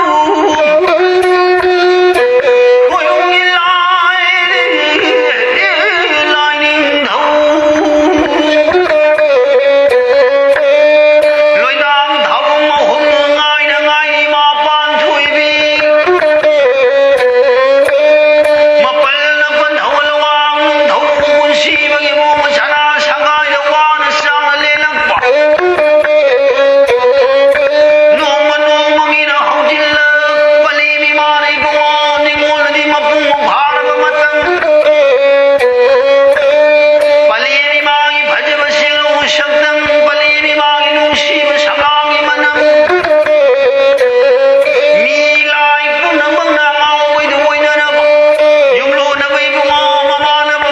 ꯈꯣꯏꯌꯨꯒꯤ ꯂꯥꯏ, ꯂꯥꯏꯅꯤꯡꯊꯧ꯫ ꯂꯣꯏꯗꯥꯝ ꯊꯥꯕꯨꯡ ꯑꯍꯨꯝ ꯉꯥꯏꯅ ꯉꯥꯏꯔꯤ ꯃꯥ ꯄꯥꯟꯊꯣꯏꯕꯤ꯫ ꯃꯄꯜꯅ ꯄꯟꯊꯧ ꯂꯋꯥꯡ ꯅꯤꯡꯊꯧ ꯄꯨꯟꯁꯤꯕꯒꯤ ꯃꯑꯣꯡ ꯁꯅꯥ ꯁꯪꯒꯥꯏꯗ ꯋꯥꯅ ꯆꯥꯅ ꯂꯦꯜꯂꯛꯄ꯫ ꯅꯣꯡꯃ ꯅꯣꯡꯃꯒꯤꯅ ꯍꯧꯖꯤꯜꯂꯛ ꯄꯂꯦꯝ ꯏꯃꯥꯅ ꯏꯕꯨꯡꯉꯣ ꯅꯤꯉꯣꯜꯅꯗꯤ ꯃꯄꯨꯡ ꯐꯥꯔꯕ ꯃꯇꯝ꯫ ꯄꯂꯦꯝ ꯏꯃꯥꯒꯤ ꯐꯖꯕ ꯁꯤꯡꯂꯧ ꯁꯛꯇꯝ, ꯄꯂꯦꯝ ꯏꯃꯥꯒꯤ ꯅꯨꯡꯁꯤꯕ ꯁꯉꯥꯡꯒꯤ ꯃꯅꯝ꯫ ꯃꯤ ꯂꯥꯏ ꯄꯨꯝꯅꯃꯛꯅ ꯑꯉꯥꯎꯕꯩꯗꯨ ꯑꯣꯏꯅꯔꯕ ꯌꯨꯝꯂꯣꯟꯅꯕ ꯏꯕꯨꯡꯉꯣ, ꯃꯃꯥꯟꯅꯕ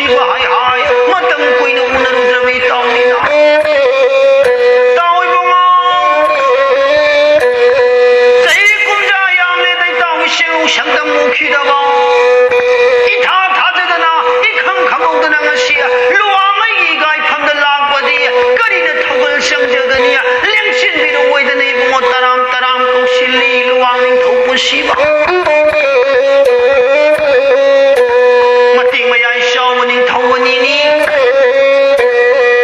ꯁꯤꯕ ꯍꯥꯏ ꯍꯥꯏ ꯃꯇꯝ ꯀꯨꯏꯅ ꯎꯅꯔꯨꯗ꯭ꯔꯕ ꯏꯇꯥꯎꯅꯤꯅ꯫ ꯏꯇꯥꯎ ꯏꯕꯨꯡꯉꯣ, ꯆꯍꯤ ꯀꯨꯝꯖꯥ ꯌꯥꯝꯂꯦꯗ ꯏꯇꯥꯎꯒꯤ ꯁꯦꯔꯧ ꯁꯛꯇꯝ ꯎꯈꯤꯗꯕ꯫ ꯏꯊꯥ ꯊꯥꯖꯗꯅ, ꯏꯈꯪ ꯈꯪꯍꯧꯗꯅ ꯉꯁꯤ ꯂꯨꯋꯥꯡ ꯑꯩꯒꯤ ꯏꯒꯥꯏꯐꯝꯗ ꯂꯥꯛꯄꯗꯤ ꯀꯔꯤꯅ ꯊꯧꯒꯜ ꯆꯪꯖꯒꯅꯤ? ꯂꯦꯡꯁꯤꯟꯕꯤꯔꯛꯑꯣꯏꯗꯅ ꯏꯕꯨꯡꯉꯣ ꯇꯔꯥꯝ ꯇꯔꯥꯝ ꯀꯧꯁꯤꯜꯂꯤ ꯂꯨꯋꯥꯡ ꯅꯤꯡꯊꯧ ꯄꯨꯟꯁꯤꯕ꯫ ꯃꯇꯤꯛ ꯃꯌꯥꯏ ꯆꯥꯎꯕ ꯅꯤꯡꯊꯧ ꯑꯅꯤꯅꯤ꯫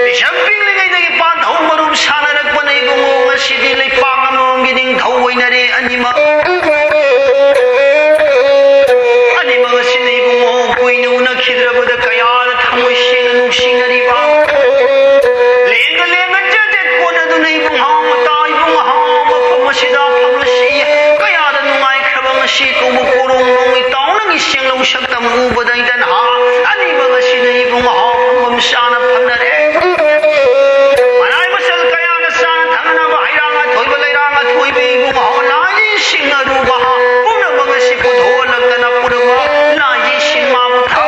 ꯄꯤꯁꯛ ꯄꯤꯛꯂꯤꯉꯩꯗꯒꯤ ꯄꯥꯟꯊꯧ ꯃꯔꯨꯝ ꯁꯥꯟꯅꯔꯛꯄꯅ ꯏꯕꯨꯡꯉꯣ ꯉꯁꯤꯗꯤ ꯂꯩꯄꯥꯛ ꯑꯃꯃꯝꯒꯤ ꯅꯤꯡꯊꯧ ꯑꯣꯏꯅꯔꯦ ꯑꯅꯤꯃꯛ꯫ ꯑꯅꯤꯃꯛ ꯑꯁꯤꯅ ꯏꯕꯨꯡꯉꯣ ꯀꯨꯏꯅ ꯎꯅꯈꯤꯗ꯭ꯔꯕꯗ ꯀꯌꯥꯗ ꯊꯃꯣꯏ ꯁꯦꯡꯅ ꯅꯨꯡꯁꯤꯅꯔꯤꯕ꯫ ꯂꯦꯡꯒ ꯂꯦꯡꯒ ꯆꯠ ꯆꯠ ꯀꯣꯟꯅꯗꯨꯅ ꯏꯕꯨꯡꯉꯣ ꯃꯇꯥ ꯏꯕꯨꯡꯉꯣ ꯃꯐꯝ ꯑꯁꯤꯗ ꯐꯝꯂꯁꯤ꯫ ꯀꯌꯥꯗ ꯅꯨꯡꯉꯥꯏꯈ꯭ꯔꯕ ꯉꯁꯤ ꯀꯧꯕ ꯀꯣꯔꯣꯡ ꯅꯣꯡ ꯏꯇꯥꯎ ꯅꯪꯒꯤ ꯁꯦꯡꯂꯧ ꯁꯛꯇꯝ ꯎꯕꯗ ꯏꯇꯟꯍꯥ ꯑꯅꯤꯃꯛ ꯑꯁꯤꯗ ꯏꯕꯨꯡꯉꯣ ꯐꯝꯐꯝ ꯆꯥꯅ ꯐꯝꯅꯔꯦ꯫ ꯃꯅꯥꯏ ꯃꯆꯜ ꯀꯌꯥꯅ ꯆꯥꯅ ꯊꯛꯅꯅꯕ ꯍꯩꯔꯥꯡ ꯑꯊꯣꯏꯕ ꯂꯩꯔꯥꯡ ꯑꯊꯣꯏꯕ ꯏꯕꯨꯡꯉꯣ ꯂꯥꯏꯁꯤꯡ ꯑꯔꯨꯕ ꯄꯨꯝꯅꯃꯛ ꯑꯁꯤ ꯄꯨꯊꯣꯛꯍꯜꯂꯛꯇꯅ ꯄꯨꯔꯕ ꯂꯥꯏꯁꯤꯡ ꯃꯥꯕꯨ ꯊꯥ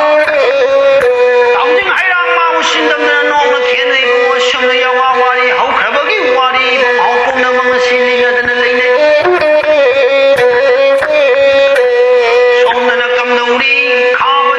ꯊꯥꯡꯖꯤꯡ ꯍꯩꯔꯥꯡ ꯃꯥꯕꯨ ꯁꯤꯟꯗꯝꯗꯅ ꯅꯣꯡꯅ ꯈꯦꯟꯅꯩ ꯏꯕꯨꯡꯉꯣ ꯁꯨꯝꯅ ꯌꯥꯋꯥ ꯋꯥꯔꯤ ꯍꯧꯈ꯭ꯔꯕꯒꯤ ꯋꯥꯔꯤ ꯏꯕꯨꯡꯉꯣ ꯄꯨꯝꯅꯃꯛ ꯑꯁꯤ ꯂꯤꯅꯗꯅ ꯂꯩꯅꯩ꯫ ꯁꯣꯝꯗꯅ ꯀꯝꯗꯧꯔꯤ ꯈꯥꯕ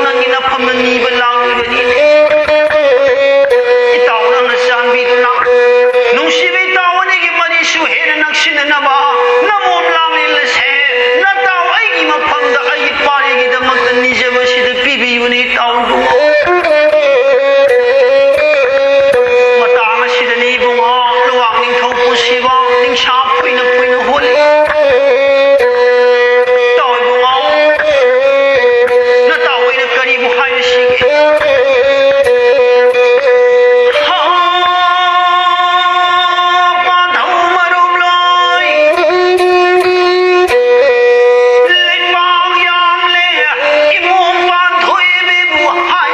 ꯅꯪꯒꯤ ꯅꯐꯝꯗ ꯅꯤꯕ ꯂꯥꯛꯂꯤꯕꯅꯤ꯫ ꯏꯇꯥꯎ, ꯅꯪꯅ ꯆꯥꯟꯕꯤꯗꯨꯅ ꯅꯨꯡꯁꯤꯕ ꯏꯇꯥꯎ ꯑꯅꯤꯒꯤ ꯃꯔꯤꯁꯨ ꯍꯦꯟꯅ ꯅꯛꯁꯤꯟꯅꯅꯕ ꯅꯃꯣꯝ ꯂꯥꯡꯂꯦꯜ ꯑꯁꯦ ꯅꯇꯥꯎ ꯑꯩꯒꯤ ꯃꯐꯝꯗ ꯑꯩꯒꯤ ꯄꯥꯔꯤꯒꯤꯗꯃꯛꯇ ꯅꯤꯖꯕꯁꯤꯗ ꯄꯤꯕꯤꯕꯅꯤ ꯏꯇꯥꯎ ꯏꯕꯨꯡꯉꯣ꯫ ꯃꯇꯥꯡ ꯑꯁꯤꯗꯅꯤ ꯏꯕꯨꯡꯉꯣ, ꯂꯨꯋꯥꯡ ꯅꯤꯡꯊꯧ ꯄꯨꯟꯁꯤꯕ ꯅꯤꯡꯁꯥ ꯐꯨꯏꯅ ꯐꯨꯏꯅ ꯍꯣꯜꯂꯤ꯫ ꯏꯇꯥꯎ ꯏꯕꯨꯡꯉꯣ, ꯅꯇꯥꯎ ꯑꯩꯅ ꯀꯔꯤꯕꯨ ꯍꯥꯏꯔꯁꯤꯒꯦ? ꯍꯥ, ꯄꯥꯟꯊꯧ ꯃꯔꯨꯞ ꯂꯣꯏ꯫ ꯂꯩꯄꯥꯛ ꯌꯥꯝꯂꯦ, ꯏꯃꯣꯝ ꯄꯥꯟꯊꯣꯏꯕꯤꯕꯨ ꯍꯥꯏ꯫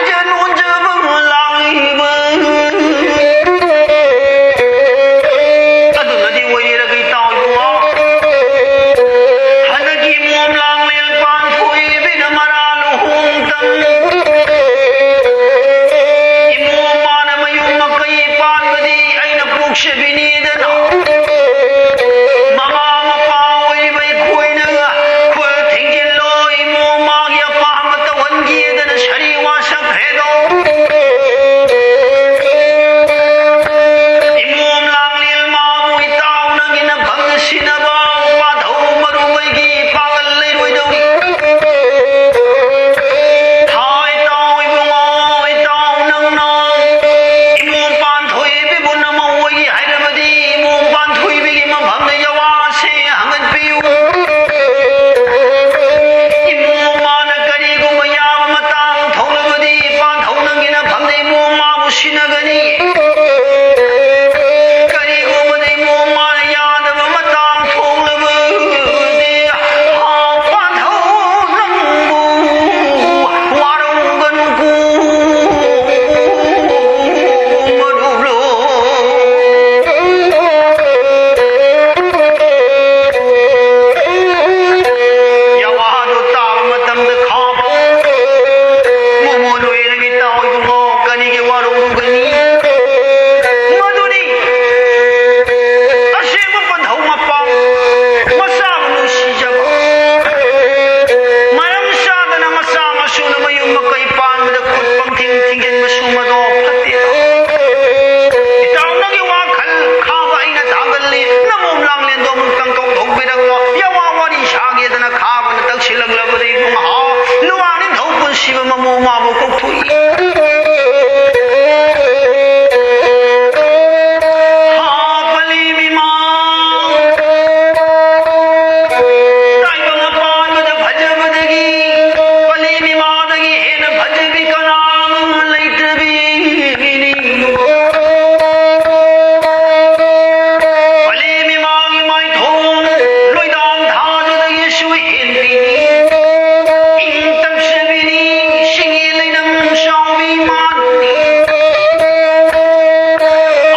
ꯃꯥꯕꯨ ꯀꯧꯊꯣꯛꯏ꯫ ꯍꯥ, ꯄꯂꯦꯝ ꯏꯃꯥ! ꯇꯥꯏꯕꯪ ꯑꯄꯥꯟꯕꯗ ꯐꯖꯕꯗꯒꯤ, ꯄꯂꯦꯝ ꯏꯃꯥꯗꯒꯤ ꯍꯦꯟꯅ ꯐꯖꯕꯤ ꯀꯅꯥ ꯑꯃ ꯂꯩꯇ꯭ꯔꯕꯤꯅꯤ꯫ ꯄꯂꯦꯝ ꯏꯃꯥꯒꯤ ꯃꯥꯏꯊꯣꯡ ꯂꯣꯏꯗꯥꯡ ꯊꯥꯖꯗꯒꯤꯁꯨ ꯍꯦꯟꯕꯤꯅꯤ꯫ ꯏꯪ ꯇꯞꯆꯕꯤꯅꯤ, ꯏꯁꯤꯡꯒꯤ ꯂꯩꯅꯝ ꯆꯥꯎꯕꯤ ꯃꯥꯅꯤ꯫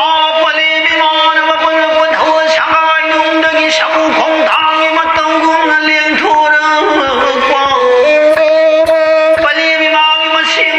ꯑꯥ ꯄꯂꯦꯝ ꯏꯃꯥꯅ ꯃꯄꯨꯟ ꯃꯄꯨꯟ ꯍꯧꯕ ꯁꯉꯥꯏ ꯅꯨꯡꯗꯒꯤ ꯁꯃꯨ ꯈꯣꯡꯊꯥꯡꯒꯤ ꯃꯇꯧꯒꯨꯝꯅ ꯂꯦꯡꯊꯣꯔꯛꯄ꯫ ꯄꯂꯦꯝ ꯏꯃꯥꯒꯤ ꯃꯁꯦꯝ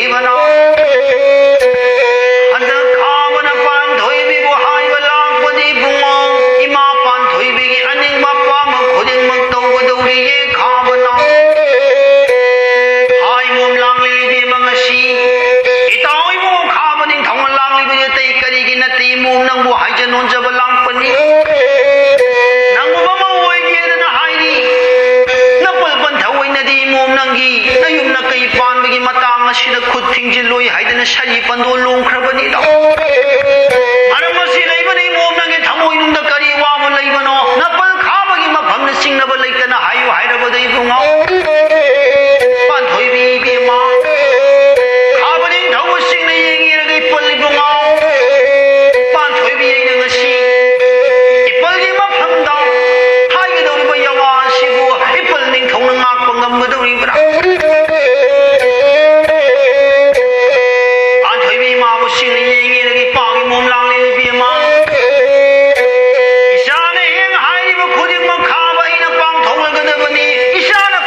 ꯏꯕꯅꯣ? ꯍꯟꯗꯛ ꯈꯥꯕꯅ ꯄꯥꯟꯊꯣꯏꯕꯤꯕꯨ ꯍꯥꯏꯕ ꯂꯥꯛꯄꯅꯤ ꯏꯕꯨꯡꯉꯣ꯫ ꯏꯃꯥ ꯄꯥꯟꯊꯣꯏꯕꯤꯒꯤ ꯑꯅꯤꯡꯕ ꯑꯄꯥꯝꯕ ꯈꯨꯗꯤꯡꯃꯛ ꯇꯧꯒꯗꯧꯔꯤꯌꯦ ꯈꯥꯕꯅ꯫ ꯍꯥꯏ ꯃꯣꯝ ꯂꯥꯡꯂꯤ ꯏꯕꯦꯝꯃ ꯉꯁꯤ꯫ ꯏꯇꯥꯎ ꯏꯕꯨꯡꯉꯣ ꯈꯥꯕ ꯅꯤꯡꯊꯧꯅ ꯂꯥꯡꯂꯤꯕꯗꯤ ꯑꯇꯩ ꯀꯔꯤꯒꯤ ꯅꯠꯇꯦ ꯏꯃꯣꯝ ꯅꯪꯕꯨ ꯍꯥꯏꯖ ꯅꯣꯟꯖꯕ ꯂꯥꯛꯄꯅꯤ꯫ ꯅꯪꯕꯨ ꯃꯃꯧ ꯑꯣꯏꯒꯦꯗꯅ ꯍꯥꯏꯔꯤ꯫ ꯅꯄꯜ ꯄꯟꯊꯧ ꯑꯣꯏꯅꯗꯤ ꯏꯃꯣꯝ ꯅꯪꯒꯤ ꯅꯌꯨꯝ ꯅꯀꯩ ꯄꯥꯟꯕꯒꯤ ꯃꯇꯥꯡ ꯑꯁꯤꯗ ꯈꯨꯠ ꯊꯤꯡꯖꯤꯜꯂꯣꯏ ꯍꯥꯏꯗꯅ ꯁꯔꯤ ꯄꯟꯗꯣ ꯂꯣꯡꯈ꯭ꯔꯕꯅꯤꯗꯣ꯫ ꯃꯔꯝ ꯑꯁꯤ ꯂꯩꯕꯅ ꯏꯃꯣꯝ ꯅꯪꯒꯤ ꯊꯃꯣꯏꯅꯨꯡꯗ ꯀꯔꯤ ꯋꯥꯕ ꯂꯩꯕꯅꯣ? ꯅꯄꯜ ꯈꯥꯕꯒꯤ ꯃꯐꯝꯗ ꯆꯤꯡꯅꯕ ꯂꯩꯇꯅ ꯍꯥꯏꯌꯨ ꯍꯥꯏꯔꯕꯗ ꯏꯕꯨꯡꯉꯣ꯫ ꯄꯥꯟꯊꯣꯏꯕꯤ ꯏꯕꯦꯝꯃ꯫ ꯈꯥꯕ ꯅꯤꯡꯊꯧꯕꯁꯤꯡꯅ ꯌꯦꯡꯉꯤꯔꯒ ꯏꯄꯜ ꯏꯕꯨꯡꯉꯣ꯫ ꯄꯥꯟꯊꯣꯏꯕꯤ ꯑꯩꯅ ꯉꯁꯤ ꯏꯄꯜꯒꯤ ꯃꯐꯝꯗ ꯍꯥꯏꯒꯗꯧꯔꯤꯕ ꯌꯥꯋꯥ ꯑꯁꯤꯕꯨ ꯏꯄꯜ ꯅꯤꯡꯊꯧꯅ ꯉꯥꯛꯄ ꯉꯝꯒꯗꯧꯔꯤꯕ꯭ꯔꯥ? ꯄꯥꯟꯊꯣꯏꯕꯤ ꯏꯃꯥꯕꯨꯁꯤꯡꯅ ꯌꯦꯡꯉꯤꯔꯒ ꯏꯄꯥꯒꯤ ꯃꯣꯝ ꯂꯥꯡꯂꯤ ꯏꯕꯦꯝꯃ꯫ ꯏꯆꯥꯅ ꯍꯦꯛ ꯍꯥꯏꯔꯤꯕ ꯈꯨꯗꯤꯡꯃꯛ ꯈꯥꯕ ꯑꯩꯅ ꯄꯥꯡꯊꯣꯛꯂꯒꯗꯕꯅꯤ꯫ ꯏꯆꯥꯅ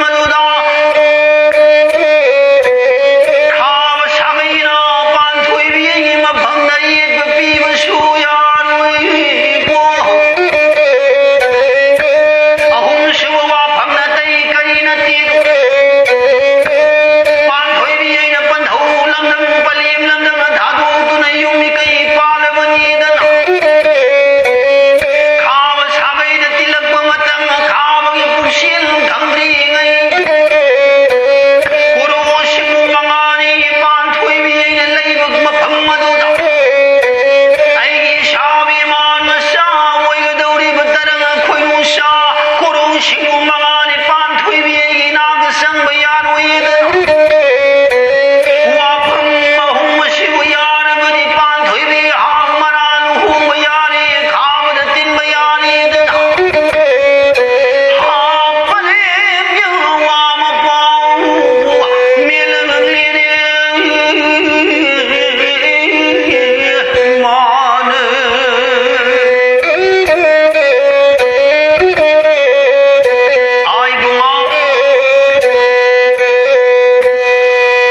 ꯃꯗꯨꯗ ꯈꯥꯕ ꯁꯥꯒꯩꯅ ꯄꯥꯟꯊꯣꯏꯕꯤ ꯑꯩꯒꯤ ꯃꯐꯝꯗ ꯌꯦꯠꯄ ꯄꯤꯕꯁꯨ ꯌꯥꯔꯣꯏꯀꯣ꯫ ꯑꯍꯨꯝꯁꯨꯕ ꯋꯥꯐꯝ ꯅꯥꯇꯩ ꯀꯔꯤ ꯅꯠꯇꯦ꯫ ꯄꯥꯟꯊꯣꯏꯕꯤ ꯑꯩꯅ ꯄꯟꯊꯧ ꯂꯝꯗꯝ ꯄꯂꯦꯝ ꯂꯝꯗꯝꯅ ꯊꯥꯗꯣꯛꯇꯨꯅ ꯌꯨꯝ ꯃꯤꯀꯩ ꯄꯥꯜꯂꯕꯅꯤꯗꯅ꯫ ꯈꯥꯕ ꯁꯥꯒꯩꯗ ꯇꯤꯜꯂꯛꯄ ꯃꯇꯝ ꯈꯥꯕꯒꯤ ꯄꯨꯛꯆꯦꯜ ꯈꯪꯗ꯭ꯔꯤꯉꯩ ꯀꯣꯔꯧ ꯁꯤꯡꯕꯨ ꯃꯉꯥꯅꯤ ꯄꯥꯟꯊꯣꯏꯕꯤ ꯑꯩꯅ ꯂꯩꯕ ꯃꯐꯝ ꯑꯗꯨꯗ ꯑꯩꯒꯤ ꯏꯁꯥ ꯏꯃꯥꯟ ꯃꯆꯥ ꯑꯣꯏꯒꯗꯧꯔꯤꯕ ꯇꯔꯪ ꯈꯣꯏꯅꯨꯡꯁꯥ ꯀꯣꯔꯧ ꯁꯤꯡꯕꯨ ꯃꯉꯥꯅꯤ ꯄꯥꯟꯊꯣꯏꯕꯤ ꯑꯩꯒꯤ ꯏꯅꯥꯛꯇ ꯆꯪꯕ ꯌꯥꯔꯣꯏꯗꯅ꯫ ꯋꯥꯐꯝ ꯑꯍꯨꯝ ꯑꯁꯤꯕꯨ ꯌꯥꯔꯕꯗꯤ ꯄꯥꯟꯊꯣꯏꯕꯤ ꯍꯥꯡ ꯃꯔꯥ ꯂꯨꯍꯣꯡꯕ ꯌꯥꯔꯦ, ꯈꯥꯕꯗ ꯇꯤꯟꯕ ꯌꯥꯔꯦꯗꯅ꯫ ꯍꯥ, ꯄꯂꯦꯝꯒꯤ ꯋꯥ ꯃꯄꯥꯎ ꯃꯦꯜꯂꯛꯂꯦꯅꯦ꯫ ꯃꯥꯅ ꯑꯥ ꯏꯕꯨꯡꯉꯣ,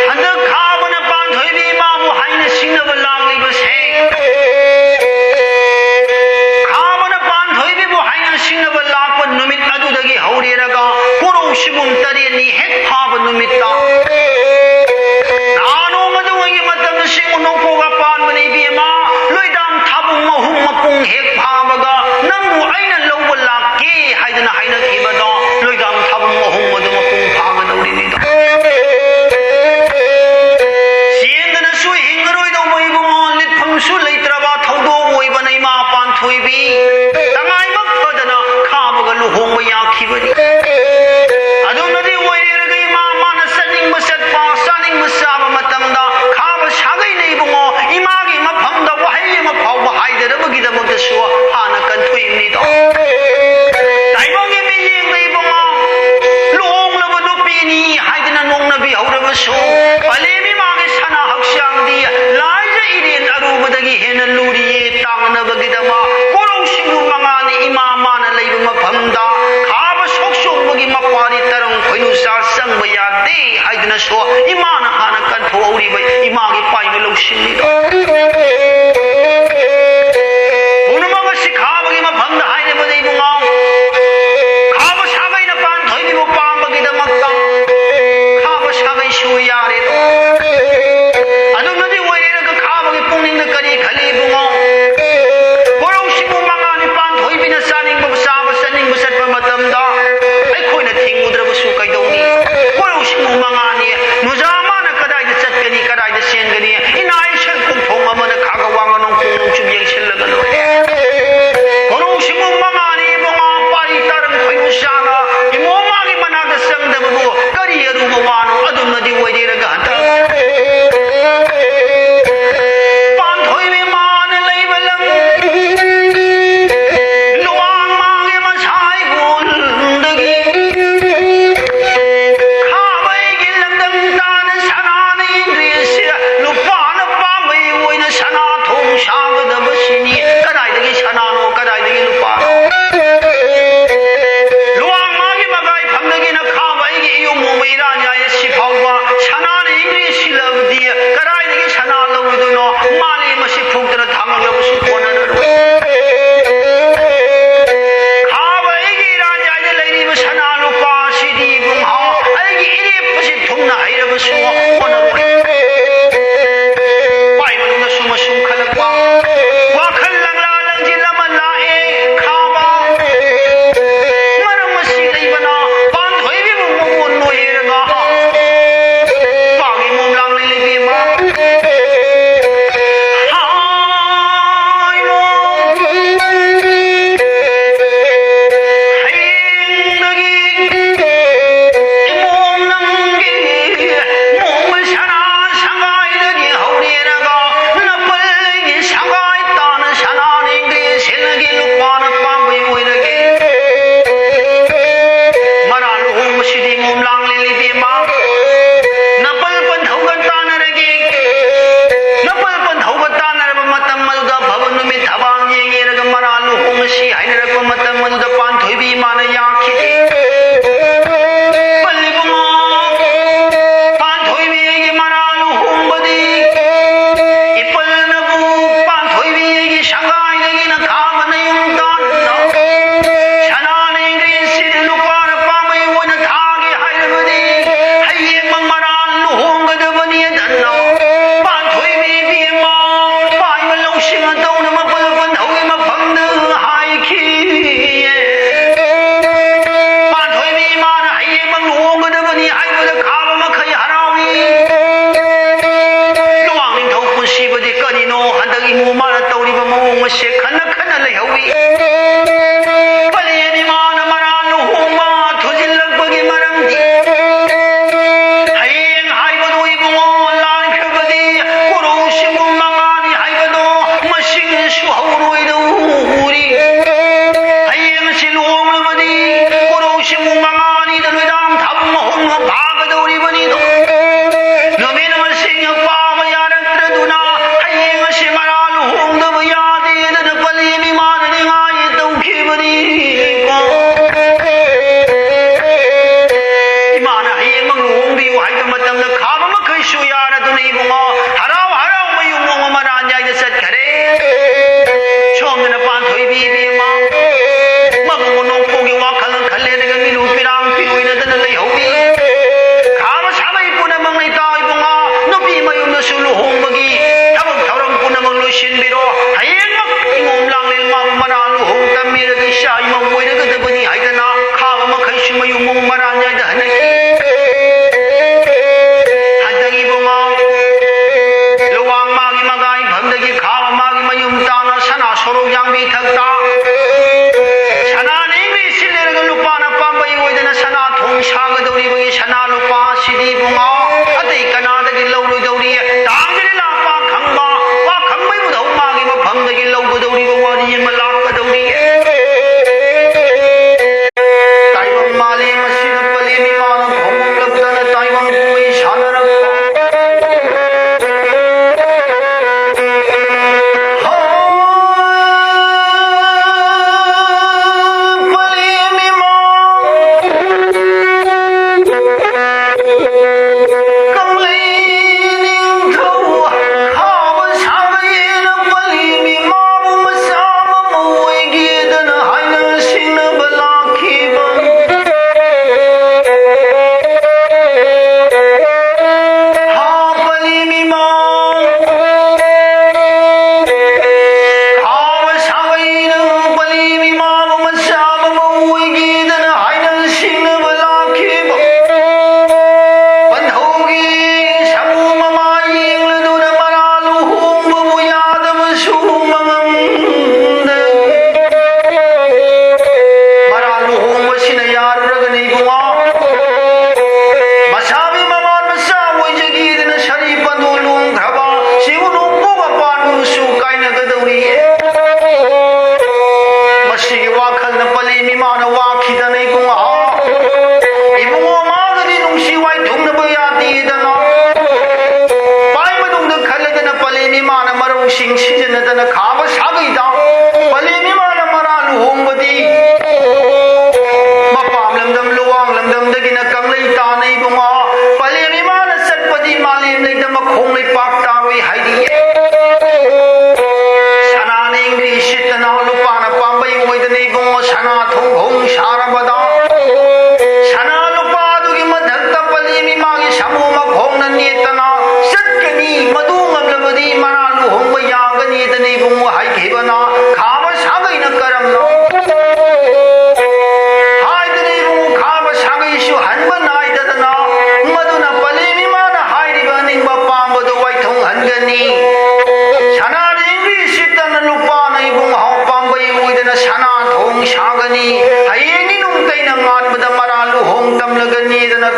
ꯍꯟꯗꯛ ꯈꯥꯕꯅ ꯄꯥꯟꯊꯣꯏꯕꯤ ꯏꯃꯥꯕꯨ ꯍꯥꯏꯅ ꯁꯤꯡꯅꯕ ꯂꯥꯛꯂꯤꯕꯁꯦ, ꯈꯥꯕꯅ ꯄꯥꯟꯊꯣꯏꯕꯤꯕꯨ ꯍꯥꯏꯅ ꯁꯤꯡꯅꯕ ꯂꯥꯛꯄ ꯅꯨꯃꯤꯠ ꯑꯗꯨꯗꯒꯤ ꯍꯧꯔꯦꯔꯒ ꯀꯣꯔꯧ ꯁꯤꯕꯨꯝ ꯇꯔꯦꯠꯅꯤ ꯍꯦꯛ ꯐꯥꯕ ꯅꯨꯃꯤꯠꯇ, ꯅꯍꯥ ꯅꯣꯡ ꯑꯗꯨ ꯑꯣꯏꯒꯤ ꯃꯇꯝꯗ ꯁꯤꯡ ꯅꯣꯡꯄꯣꯛ ꯑꯄꯥꯟꯕꯅ ꯏꯕꯦꯝꯃ, ꯂꯣꯏꯗꯥꯝ ꯊꯥꯕꯨꯡ ꯑꯍꯨꯝ ꯃꯄꯨꯡ ꯍꯦꯛ ꯐꯥꯕꯒ ꯅꯪꯕꯨ ꯑꯩꯅ ꯂꯧꯕ ꯂꯥꯛꯀꯦ ꯍꯥꯏꯗꯅ ꯍꯥꯏꯅꯈꯤꯕꯗꯣ, ꯂꯣꯏꯗꯥꯝ ꯊꯥꯕꯨꯡ ꯑꯍꯨꯝ ꯑꯗꯨ ꯃꯄꯨꯡ ꯐꯥꯒꯗꯧꯔꯤꯅꯤꯗꯣ꯫ ꯆꯦꯟꯗꯅꯁꯨ ꯍꯤꯡꯉꯔꯣꯏꯗꯧꯕ ꯏꯕꯨꯡꯉꯣ, ꯂꯤꯠꯐꯝꯁꯨ ꯂꯩꯇ꯭ꯔꯕ ꯊꯧꯗꯣꯛ ꯑꯣꯏꯕꯅ ꯏꯃꯥ ꯄꯥꯟꯊꯣꯏꯕꯤ ꯇꯉꯥꯏꯃꯛ ꯐꯗꯅ ꯈꯥꯕꯒ ꯂꯨꯍꯣꯡꯕ ꯌꯥꯈꯤꯕꯅꯤ꯫ ꯑꯗꯨꯝꯅꯗꯤ ꯑꯣꯏꯔꯦꯔꯒ ꯏꯃꯥ ꯃꯥꯅ ꯆꯠꯅꯤꯡꯕ ꯆꯠꯄ, ꯆꯥꯅꯤꯡꯕ ꯆꯥꯕ ꯃꯇꯝꯗ ꯈꯥꯕ ꯁꯥꯒꯩꯅ ꯏꯕꯨꯡꯉꯣ ꯏꯃꯥꯒꯤ ꯃꯐꯝꯗ ꯋꯥꯍꯩ ꯑꯃ ꯐꯥꯎꯕ ꯍꯥꯏꯗꯅꯕꯒꯤꯗꯃꯛꯇꯁꯨ ꯍꯥꯟꯅ ꯀꯟꯊꯣꯛꯏꯕꯅꯤꯗꯣ꯫ ꯇꯥꯏꯕꯪꯒꯤ ꯃꯤꯠꯌꯦꯡꯗ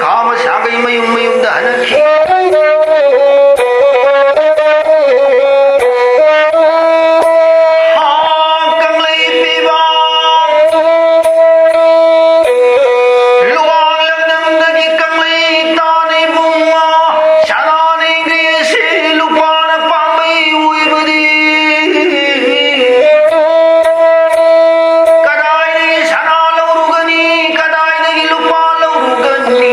ꯈꯥꯕ ꯁꯥꯒꯩ ꯃꯌꯨꯝ ꯃꯌꯨꯝꯗ ꯍꯜꯂꯛꯈꯤ꯫ ꯍꯥ, ꯀꯪꯂꯩ ꯄꯤꯕ, ꯂꯨꯋꯥꯡ ꯂꯝꯗꯝꯗꯒꯤ ꯀꯪꯂꯩ ꯇꯥꯅ ꯏꯕꯨꯡꯉꯣ, ꯁꯅꯥꯅꯤ ꯒ꯭ꯔꯤꯁꯤ ꯂꯨꯄꯥꯅ ꯄꯥꯝꯕꯩ ꯑꯣꯏꯕꯗꯤ꯫ ꯀꯗꯥꯏꯗꯒꯤ ꯁꯅꯥ ꯂꯧꯔꯨꯒꯅꯤ? ꯀꯗꯥꯏꯗꯒꯤ ꯂꯨꯄꯥ ꯂꯧꯔꯨꯒꯅꯤ?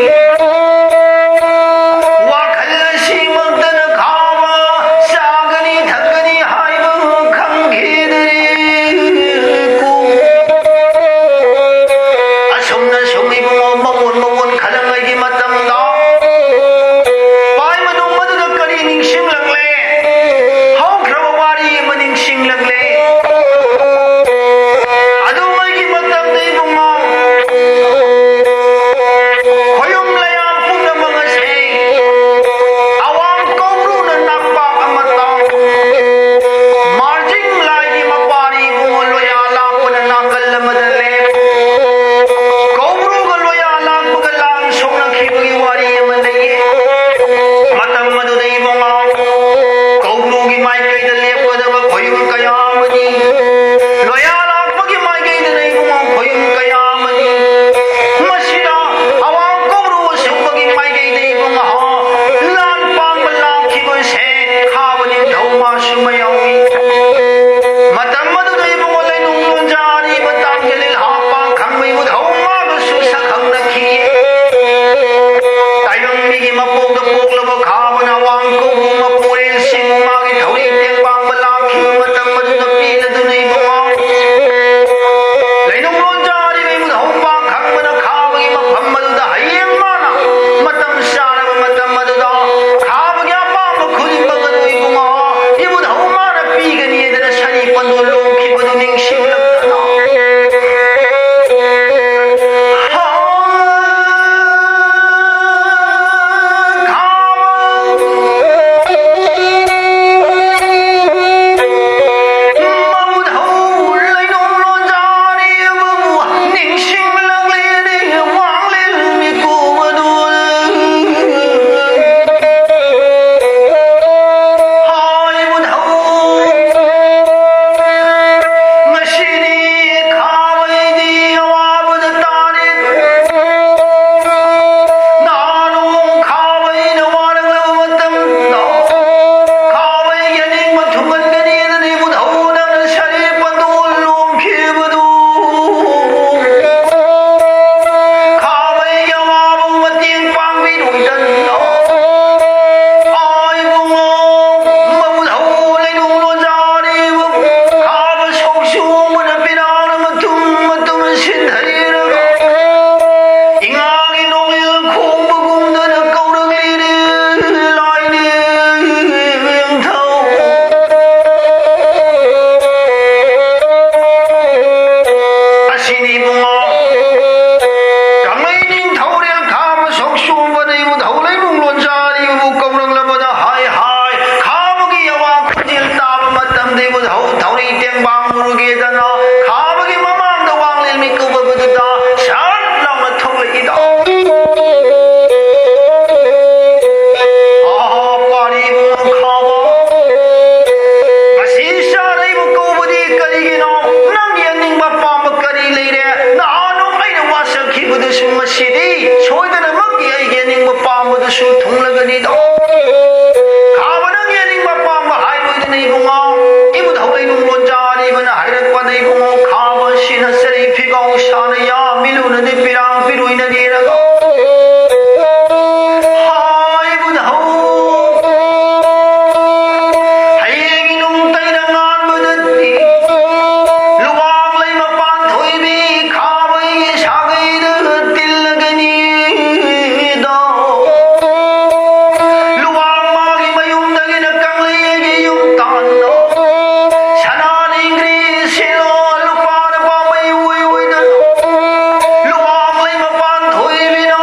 ꯅꯕꯤꯔꯒ ꯍꯥꯏꯕꯗ ꯍꯧ꯫ ꯍꯌꯦꯡ ꯅꯨꯡꯇꯩꯅ ꯉꯥꯟꯕꯗꯗꯤ ꯂꯨꯋꯥꯡ ꯂꯩ ꯃꯄꯥꯟ ꯊꯣꯏꯕꯤ ꯈꯥꯕꯩꯒꯤ ꯁꯥꯒꯩꯗ ꯇꯤꯜꯂꯒꯅꯤꯗꯣ꯫ ꯂꯨꯋꯥꯡ ꯃꯥꯒꯤ ꯃꯌꯨꯝꯗꯒꯤꯅ ꯀꯪꯂꯩꯒꯤ ꯌꯨꯝ ꯇꯥꯟꯅꯣ꯫ ꯁꯅꯥ ꯂꯤꯡꯒ꯭ꯔꯤ ꯁꯤꯜꯂꯣ, ꯂꯨꯄꯥ ꯂꯨꯄꯥ ꯃꯩ ꯑꯣꯏ ꯑꯣꯏꯗꯅ꯫ ꯂꯨꯋꯥꯡ ꯂꯩ ꯃꯄꯥꯟ ꯊꯣꯏꯕꯤꯅ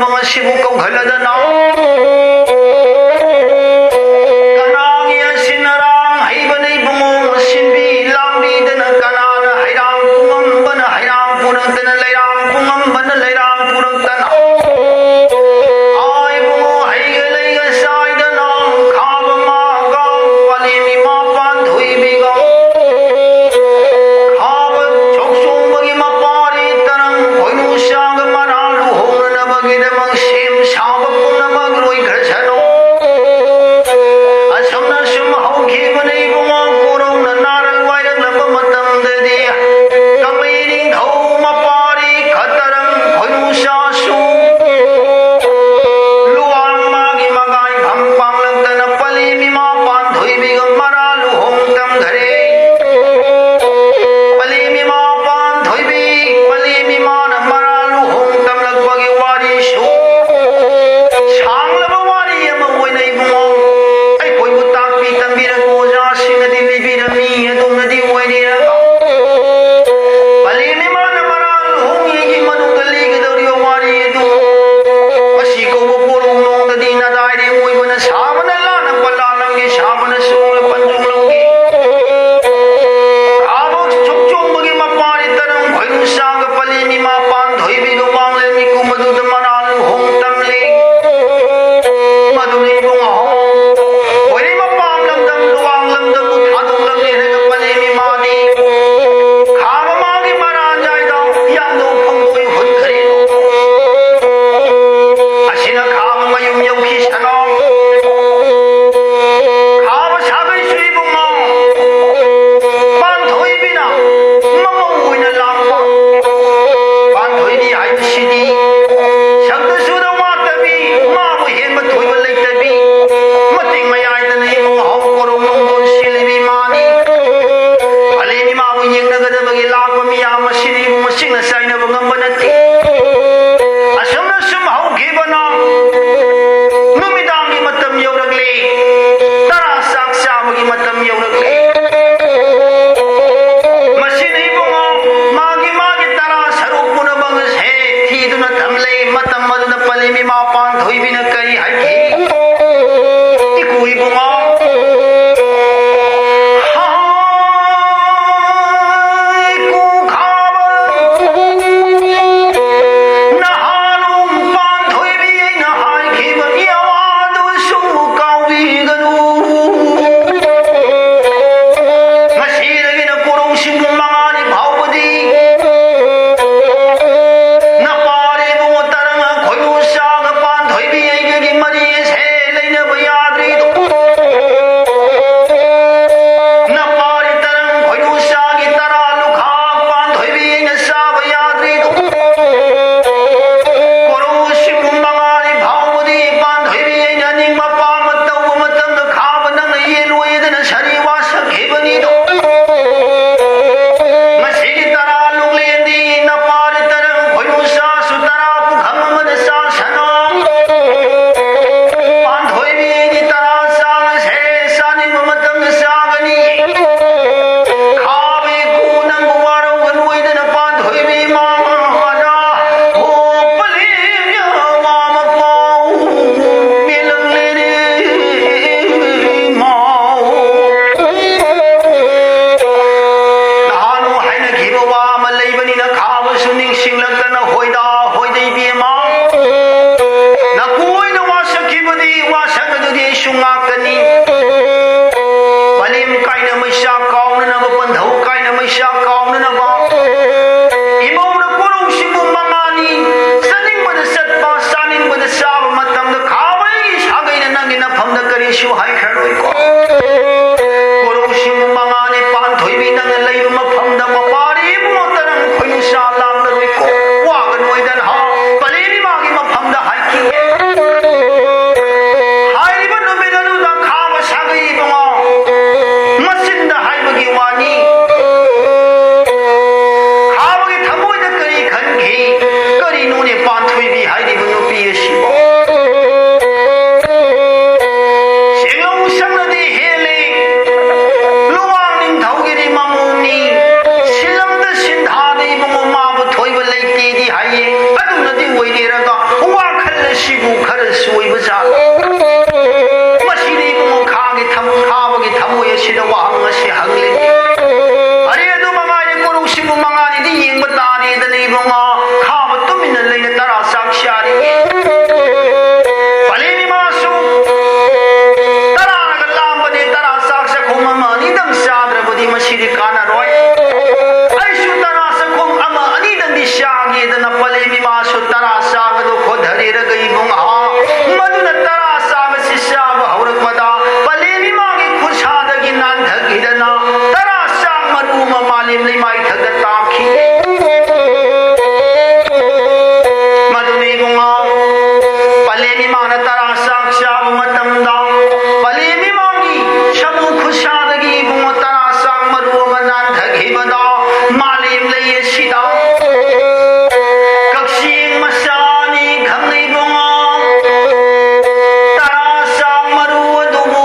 ꯃꯁꯤꯕꯨ ꯀꯧꯈꯠꯂꯗꯅ ꯀꯅꯥꯒꯤ ꯑꯁꯤꯟ ꯑꯔꯥꯡ ꯍꯩꯕꯅ ꯏꯕꯨꯡꯉꯣ ꯁꯤꯟꯕꯤ ꯂꯥꯡꯕꯤꯗꯅ ꯀꯅꯥꯅ ꯍꯩꯔꯥꯡ ꯄꯨꯡꯉꯝꯕꯅ ꯍꯩꯔꯥꯡ ꯄꯨꯔꯛꯇꯅ ꯂꯩꯔꯥꯡ ꯄꯨꯡꯉꯝꯕꯅ ꯂꯩꯔꯥꯡ ꯄꯨꯔꯛꯇꯅ ꯑꯥ ꯏꯕꯨꯡꯉꯣ ꯍꯩꯒ ꯂꯩꯒ ꯆꯥꯏꯗꯅ ꯈꯥꯕ ꯃꯥꯒ ꯄꯂꯦꯝ ꯏꯃꯥ ꯄꯥꯟꯊꯣꯏꯕꯤꯒ ꯈꯥꯕ ꯆꯣꯛꯆꯣꯡꯕꯒꯤ ꯃꯄꯥꯔꯤ ꯇꯔꯪ ꯈꯣꯏꯅꯨ ꯆꯥꯒ ꯃꯔꯥ ꯂꯨꯍꯣꯡꯅꯅꯕꯒꯤꯗꯃꯛ ꯁꯦꯝ ꯁꯥꯕ ꯄꯨꯝꯅꯃꯛ ꯂꯣꯏꯈ꯭ꯔꯁꯅꯨ꯫ ꯑꯁꯨꯝꯅ ꯁꯨꯝ ꯍꯧꯈꯤꯕꯅꯤ ꯏꯕꯨꯡꯉꯣ꯫ ꯀꯣꯔꯧꯅ ꯅꯥꯔꯜ ꯋꯥꯏꯔꯛꯂꯕ ꯃꯇꯝꯗꯗꯤ ꯀꯪꯂꯩ ꯅꯤꯡꯊꯧ ꯃꯄꯥꯔꯤ ꯈꯇꯔꯪ ꯈꯣꯏꯅꯨ ꯆꯥꯁꯨ ꯂꯨꯋꯥꯡ ꯃꯥꯒꯤ ꯃꯒꯥꯏꯐꯝ ꯄꯥꯡꯂꯛꯇꯅ ꯄꯂꯦꯝ ꯏꯃꯥ ꯄꯥꯟꯊꯣꯏꯕꯤꯒ ꯃꯔꯥ ꯂꯨꯍꯣꯡ ꯇꯝꯈꯔꯦ꯫ ꯄꯂꯦꯝ ꯏꯃꯥ ꯄꯥꯟꯊꯣꯏꯕꯤ, ꯄꯂꯦꯝ ꯏꯃꯥꯅ ꯃꯔꯥ ꯂꯨꯍꯣꯡ ꯇꯝꯂꯛꯄꯒꯤ ꯋꯥꯔꯤꯁꯨ ꯁꯥꯡꯂꯕ ꯋꯥꯔꯤ ꯑꯃ ꯑꯣꯏꯅ ꯏꯕꯨꯡꯉꯣ ꯑꯩꯈꯣꯏꯕꯨ ꯇꯥꯛꯄꯤ ꯇꯝꯕꯤꯔꯛꯄ ꯑꯣꯖꯥꯁꯤꯡꯅꯗꯤ ꯂꯤꯕꯤꯔꯝꯃꯤ꯫ ꯑꯗꯣꯝꯅꯗꯤ ꯑꯣꯏꯔꯤꯔꯒ ꯄꯂꯦꯝ ꯏꯃꯥꯅ ꯃꯔꯥ ꯂꯨꯍꯣꯡꯉꯤꯒꯤ ꯃꯅꯨꯡꯗ ꯂꯤꯒꯗꯧꯔꯤꯕ ꯋꯥꯔꯤ ꯑꯗꯨ ꯃꯁꯤ ꯀꯧꯕ ꯄꯣꯔꯣꯝ ꯅꯣꯡꯗꯗꯤ ꯅꯗꯥꯏꯔꯦ ꯑꯣꯏꯕꯅ ꯁꯥꯕꯅ ꯂꯥꯅ ꯄꯂꯥ ꯂꯝꯒꯤ ꯁꯥꯕꯅ ꯁꯣꯡꯅ ꯄꯟꯖꯣꯡ ꯂꯝꯒꯤ ꯊꯥꯕꯣꯛ ꯁꯨꯛꯆꯣꯡꯕꯒꯤ ꯃꯄꯥꯔꯤ ꯇꯔꯪ ꯈꯣꯏꯔꯨ ꯁꯥꯡꯒ ꯄꯂꯦꯝ ꯏꯃꯥ ꯄꯥꯟꯊꯣꯏꯕꯤꯒ ꯋꯥꯡꯂꯦꯟ ꯃꯤꯀꯨꯝ ꯑꯗꯨꯗ ꯃꯔꯥ ꯂꯨꯍꯣꯡ ꯇꯝꯂꯤ꯫ ꯃꯗꯨꯅ ꯏꯕꯨꯡ ꯑꯍꯣ ꯈꯣꯏꯔꯤ ꯃꯄꯥꯝ ꯂꯝꯗꯝ ꯂꯨꯋꯥꯡ ꯂꯝꯗꯝꯕꯨ ꯊꯥꯗꯣꯛꯂꯝꯂꯦ ꯍꯥꯏꯅ ꯄꯂꯦꯝ ꯏꯃꯥꯗꯤ ꯈꯥꯕ ꯃꯥꯒꯤ ꯃꯔꯥꯟ ꯌꯥꯏꯗ ꯌꯥꯝꯅ ꯐꯣꯡꯗꯣꯛꯏ ꯍꯨꯟꯈ꯭ꯔꯦ꯫ ꯑꯁꯤꯅ ꯈꯥꯕ ꯃꯌꯨꯝ ꯌꯧꯈꯤ ꯁꯅꯣ꯫ ꯈꯥꯕ ꯁꯥꯒꯩꯁꯨ ꯏꯕꯨꯡꯉꯣ ꯄꯥꯟꯊꯣꯏꯕꯤꯅ ꯃꯃꯧ ꯑꯣꯏꯅ ꯂꯥꯛꯄ꯫ ꯄꯥꯟꯊꯣꯏꯕꯤ ꯍꯥꯏꯕꯁꯤꯗꯤ ꯁꯛꯇ ꯆꯨꯗ ꯋꯥꯠꯇꯕꯤ, ꯃꯥꯕꯨ ꯍꯦꯟꯕ ꯊꯣꯏꯕ ꯂꯩꯇꯕꯤ, ꯃꯇꯤꯛ ꯃꯌꯥꯏꯗꯅ ꯏꯃꯨꯡ ꯍꯧ ꯀꯣꯔꯧ ꯅꯨꯡꯗꯣꯟ ꯁꯤꯜꯂꯤꯕꯤ ꯃꯥꯅꯤ꯫ ꯄꯂꯦꯝ ꯏꯃꯥꯕꯨ ꯌꯦꯡꯅꯒꯗꯕꯒꯤ ꯂꯥꯛꯄ ꯃꯤꯌꯥꯝ ꯑꯁꯤꯗꯤ ꯏꯕꯨꯡ ꯃꯁꯤꯡꯅ ꯆꯥꯏꯅꯕ ꯉꯝꯕ ꯅꯠꯇꯦ꯫ ꯑꯁꯨꯝꯅ ꯁꯨꯝ ꯍꯧꯈꯤꯕꯅ ꯅꯨꯃꯤꯗꯥꯡ ꯄꯥꯟꯊꯣꯏꯕꯤꯅ ꯀꯔꯤ ꯍꯥꯏꯈꯤ? ꯏꯀꯨ ꯏꯕꯨꯡꯉꯣ, ꯍꯥꯏ ꯀꯨꯈꯥꯕ, ꯅꯍꯥꯔꯣꯜ ꯄꯥꯟꯊꯣꯏꯕꯤ ꯑꯩꯅ ꯍꯥꯏꯈꯤꯕ ꯏꯋꯥꯗꯨꯁꯨ ꯀꯥꯎꯕꯤꯒꯅꯨ꯫ ꯉꯁꯤꯗꯒꯤꯅ ꯀꯣꯔꯧ ꯁꯤꯡꯕꯨ ꯃꯉꯥꯅꯤ ꯐꯥꯎꯕꯗꯤ ꯅꯄꯥꯔꯤꯕꯨ ꯇꯔꯪ ꯈꯣꯏꯅꯨꯁꯥꯒ ꯄꯥꯟꯊꯣꯏꯕꯤ ꯑꯩꯒꯒꯤ ꯃꯔꯤ ꯑꯁꯦ ꯂꯩꯅꯕ ꯌꯥꯗ꯭ꯔꯤꯗꯣ꯫ ꯅꯄꯥꯔꯤ ꯇꯔꯪ ꯈꯣꯏꯅꯨꯁꯥꯒꯤ ꯇꯔꯥ ꯂꯨꯈꯥꯛ ꯄꯥꯟꯊꯣꯏꯕꯤ ꯑꯩꯅ ꯆꯥꯕ ꯌꯥꯗ꯭ꯔꯤꯗꯣ꯫ ꯀꯣꯔꯧ ꯁꯤꯕꯨ ꯃꯉꯥꯅꯤ ꯐꯥꯎꯕꯗꯤ ꯄꯥꯟꯊꯣꯏꯕꯤ ꯑꯩꯅ ꯑꯅꯤꯡꯕ ꯑꯄꯥꯝꯕ ꯇꯧꯕ ꯃꯇꯝꯗ ꯈꯥꯕ ꯅꯪꯅ ꯌꯦꯜꯂꯣꯏꯗꯅ ꯁꯔꯤ ꯋꯥꯁꯛꯈꯤꯕꯅꯤꯗꯣ꯫ ꯃꯁꯤꯒꯤ ꯇꯔꯥ ꯂꯨꯛꯂꯦꯟꯗꯤ ꯅꯄꯥꯔꯤ ꯇꯔꯪ ꯈꯣꯏꯅꯨꯁꯥꯁꯨ ꯇꯔꯥ ꯄꯨꯈꯝ ꯑꯃꯗ ꯆꯥꯁꯅꯨ꯫ ꯄꯥꯟꯊꯣꯏꯕꯤꯒꯤ ꯁꯤꯕꯨ ꯈꯔ ꯁꯣꯏꯕ ꯖꯥꯠꯂꯣ? ꯃꯁꯤꯗꯤ ꯏꯕꯨꯡꯉꯣ ꯈꯥꯒꯤ ꯊꯝ-, ꯈꯥꯕꯒꯤ ꯊꯃꯣꯏ ꯑꯁꯤꯗ ꯋꯥꯍꯪ ꯑꯁꯤ ꯍꯪꯂꯤ꯫ ꯑꯔꯦ, ꯑꯗꯨ ꯃꯉꯥꯏꯔꯦ, ꯀꯣꯔꯧꯁꯤꯕꯨ ꯃꯉꯥꯅꯤꯗꯤ ꯌꯦꯡꯕ ꯇꯥꯔꯦꯗꯅ ꯏꯕꯨꯡꯉꯣ ꯈꯥꯕ ꯇꯨꯃꯤꯟꯅ ꯂꯩꯅ ꯇꯔꯥ ꯆꯥꯛ ꯆꯥꯔꯤ꯫ ꯄꯂꯦꯝ ꯏꯃꯥꯁꯨ ꯇꯔꯥꯅꯒ ꯂꯥꯝꯕꯅꯦ, ꯇꯔꯥ ꯆꯥꯛ ꯆꯥꯛꯈꯨꯝ ꯑꯃ ꯑꯅꯤꯗꯪ ꯆꯥꯗ꯭ꯔꯕꯗꯤ ꯃꯁꯤꯗꯤ ꯀꯥꯟꯅꯔꯣꯏ꯫ ꯑꯩꯁꯨ ꯇꯔꯥ ꯆꯥꯛꯈꯨꯝ ꯑꯃ ꯑꯅꯤꯗꯪꯗꯤ ꯆꯥꯒꯦꯗꯅ ꯄꯂꯦꯝ ꯏꯃꯥꯁꯨ ꯇꯔꯥ ꯆꯥꯕꯗꯣ ꯈꯣꯠꯊꯔꯦꯔꯒ ꯏꯕꯨꯡꯉꯣ, ꯃꯗꯨꯅ ꯇꯔꯥ ꯆꯥꯕꯁꯤ ꯆꯥꯕ ꯍꯧꯔꯛꯄꯗ ꯄꯂꯦꯝ ꯏꯃꯥꯒꯤ ꯈꯨꯠꯁꯥꯗꯒꯤ ꯅꯥꯟꯊꯈꯤꯗꯅ ꯇꯔꯥ ꯆꯥꯛ ꯃꯔꯨ ꯑꯃ ꯃꯥꯂꯦꯝ ꯂꯩꯃꯥꯏꯊꯛꯇ ꯇꯥꯈꯤ꯫ ꯃꯗꯨꯅ ꯏꯕꯨꯡꯉꯣ, ꯄꯂꯦꯝ ꯏꯃꯥꯅ ꯇꯔꯥ ꯆꯥꯛ ꯆꯥꯕ ꯃꯇꯝꯗ ꯄꯂꯦꯝ ꯏꯃꯥꯒꯤ ꯁꯃꯨ ꯈꯨꯠꯁꯥꯗꯒꯤ ꯏꯕꯨꯡꯉꯣ ꯇꯔꯥ ꯆꯥꯛ ꯃꯔꯨ ꯑꯃ ꯅꯥꯟꯊꯈꯤꯕꯗ ꯃꯥꯂꯦꯝ ꯂꯩ ꯑꯁꯤꯗ ꯀꯛꯆꯦꯡ ꯃꯆꯥ ꯑꯅꯤ ꯈꯪꯅ ꯏꯕꯨꯡꯉꯣ, ꯇꯔꯥ ꯆꯥꯛ ꯃꯔꯨ ꯑꯗꯨꯕꯨ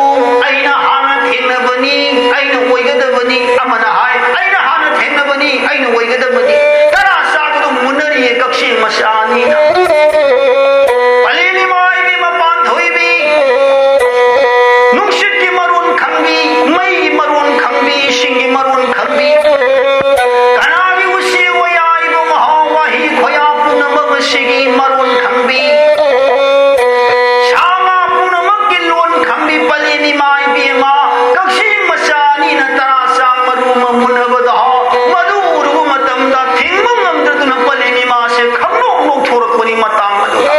ꯑꯩꯅ ꯍꯥꯟꯅ ꯊꯦꯡꯅꯕꯅꯤ, ꯑꯩꯅ ꯑꯣꯏꯒꯗꯕꯅꯤ꯫ ꯑꯃꯅ ꯍꯥꯏ, "ꯑꯩꯅ ꯍꯥꯟꯅ ꯊꯦꯡꯅꯕꯅꯤ, ꯑꯩꯅ ꯑꯣꯏꯒꯗꯕꯅꯤ"꯫ ꯇꯔꯥ ꯆꯥꯛ ꯑꯗꯨ ꯃꯨꯟꯅꯔꯤꯌꯦ ꯀꯛꯆꯦꯡ ꯃꯆꯥ ꯑꯅꯤꯅ꯫ ꯄꯂꯦꯝ ꯏꯃꯥ ꯏꯕꯦꯝꯃ ꯄꯥꯟꯊꯣꯏꯕꯤ, ꯅꯨꯡꯁꯤꯠꯀꯤ ꯃꯔꯣꯟ ꯈꯪꯕꯤ, ꯃꯩꯒꯤ ꯃꯔꯣꯟ ꯈꯪꯕꯤ, ꯏꯁꯤꯡꯒꯤ ꯃꯔꯣꯟ ꯈꯪꯕꯤ, ꯀꯅꯥꯒꯤ ꯎꯆꯦꯛ ꯋꯥꯌꯥ ꯏꯕꯨꯡꯉꯣ, ꯋꯥꯍꯩ ꯈꯣꯌꯥ ꯄꯨꯝꯅꯃꯛ ꯑꯁꯤꯒꯤ ꯃꯔꯣꯟ ꯈꯪꯕꯤ, ꯁꯥ ꯉꯥ ꯄꯨꯝꯅꯃꯛꯀꯤ ꯂꯣꯟ ꯈꯪꯕꯤ ꯄꯂꯦꯝ ꯏꯃꯥ ꯏꯕꯦꯝꯃ, ꯀꯛꯆꯦꯡ ꯃꯆꯥ ꯑꯅꯤꯅ ꯇꯔꯥ ꯆꯥꯛ ꯃꯔꯨ ꯑꯃ ꯃꯨꯟꯅꯕꯗ ꯃꯗꯨ ꯎꯔꯨꯕ ꯃꯇꯝꯗ ꯊꯤꯡꯕ ꯉꯝꯗꯗꯨꯅ ꯄꯂꯦꯝ ꯏꯃꯥꯁꯦ ꯈꯪꯅꯣꯛ ꯅꯣꯛꯊꯣꯔꯛꯄꯅꯤ꯫ ꯃꯇꯥꯡ ꯑꯗꯨꯗ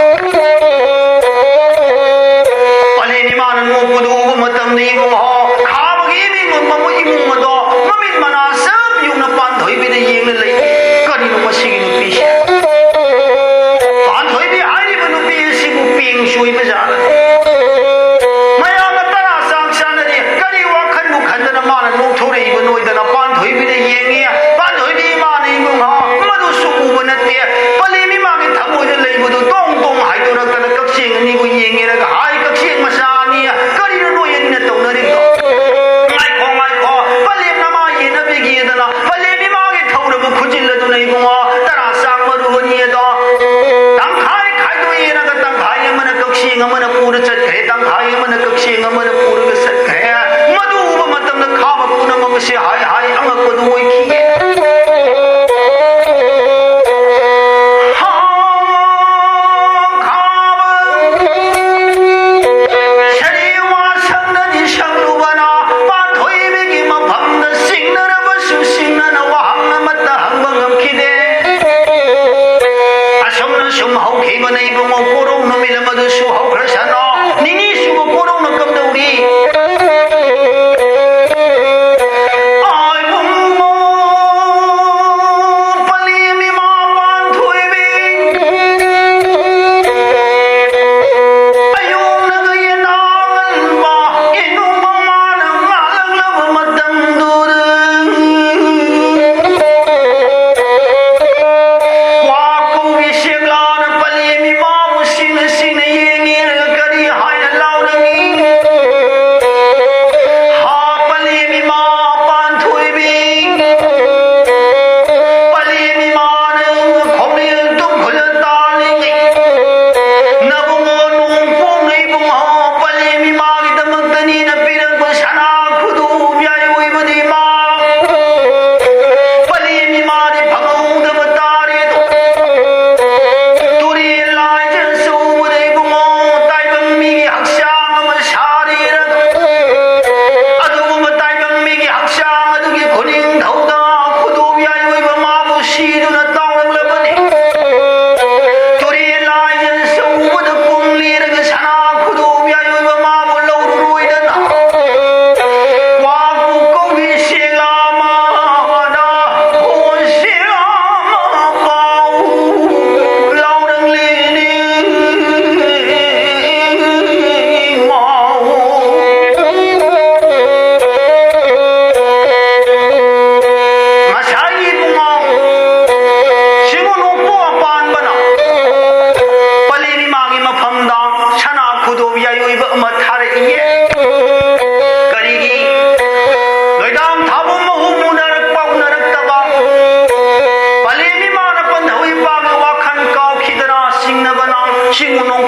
ꯄꯂꯦꯝ ꯏꯃꯥꯅ ꯅꯣꯛꯄꯗꯨ ꯎꯕ ꯃꯇꯝꯗ ꯏꯕꯨꯡꯉꯣ, ꯈꯥꯕꯒꯤ ꯏꯃꯤꯡ ꯑꯣꯟꯕ ꯏꯃꯨꯡ ꯑꯗꯣ ꯃꯃꯤꯠ ꯃꯅꯥ ꯆꯞ ꯌꯨꯡꯅ ꯄꯥꯟꯊꯣꯏꯕꯤꯗ ꯌꯦꯡꯅ ꯂꯩ꯫ ꯀꯔꯤꯅꯣ ꯃꯁꯤꯒꯤ ꯅꯨꯄꯤꯁꯦ? ꯄꯥꯟꯊꯣꯏꯕꯤ ꯍꯥꯏꯔꯤꯕ ꯅꯨꯄꯤ ꯑꯁꯤꯕꯨ ꯄꯦꯡ ꯆꯣꯏꯕ ꯖꯥꯠꯂ? ꯃꯌꯥꯝꯅ ꯇꯔꯥ ꯆꯥꯛ ꯆꯥꯅꯔꯤ, ꯀꯔꯤ ꯋꯥꯈꯜꯕꯨ ꯈꯟꯗꯅ ꯃꯥꯅ ꯅꯣꯛꯊꯣꯔꯛꯏꯕꯅꯣꯗꯅ ꯄꯥꯟꯊꯣꯏꯕꯤꯗ ꯌꯦꯡꯉꯤ꯫ ꯄꯥꯟꯊꯣꯏꯕꯤ ꯏꯃꯥꯅ ꯏꯕꯨꯡꯉꯣ ꯃꯗꯨꯁꯨ ꯎꯕ ꯅꯠꯇꯦ꯫ ꯄꯂꯦꯝ ꯏꯃꯥꯒꯤ ꯊꯃꯣꯏꯗ ꯂꯩꯕꯗꯨ ꯇꯣꯡ ꯇꯣꯡ ꯍꯥꯏꯗꯣꯔꯛꯇꯅ ꯀꯛꯆꯦꯡ ꯑꯅꯤꯕꯨ ꯌꯦꯡꯉꯦꯔꯒ ꯍꯥꯏ, "ꯀꯛꯆꯦꯡ ꯃꯆꯥ ꯑꯅꯤ, ꯀꯔꯤꯅꯣ ꯅꯣꯏ ꯑꯅꯤꯅ ꯇꯧꯅꯔꯤꯕꯗꯣ? ꯉꯥꯏꯈꯣ, ꯉꯥꯏꯈꯣ, ꯄꯂꯦꯝ ꯅꯃꯥ ꯌꯦꯟꯅꯕꯤꯒꯦꯗꯅ ꯄꯂꯦꯝ ꯏꯃꯥꯒꯤ ꯊꯧꯔꯕ ꯈꯨꯖꯤꯜ ꯑꯗꯨꯅ ꯏꯕꯨꯡꯉꯣ ꯇꯔꯥ ꯆꯥꯛ ꯃꯔꯨ ꯑꯅꯤ ꯑꯗꯣ ꯇꯪꯈꯥꯏ ꯈꯥꯏꯗꯣꯛꯑꯦꯅꯒ ꯇꯪꯈꯥꯏ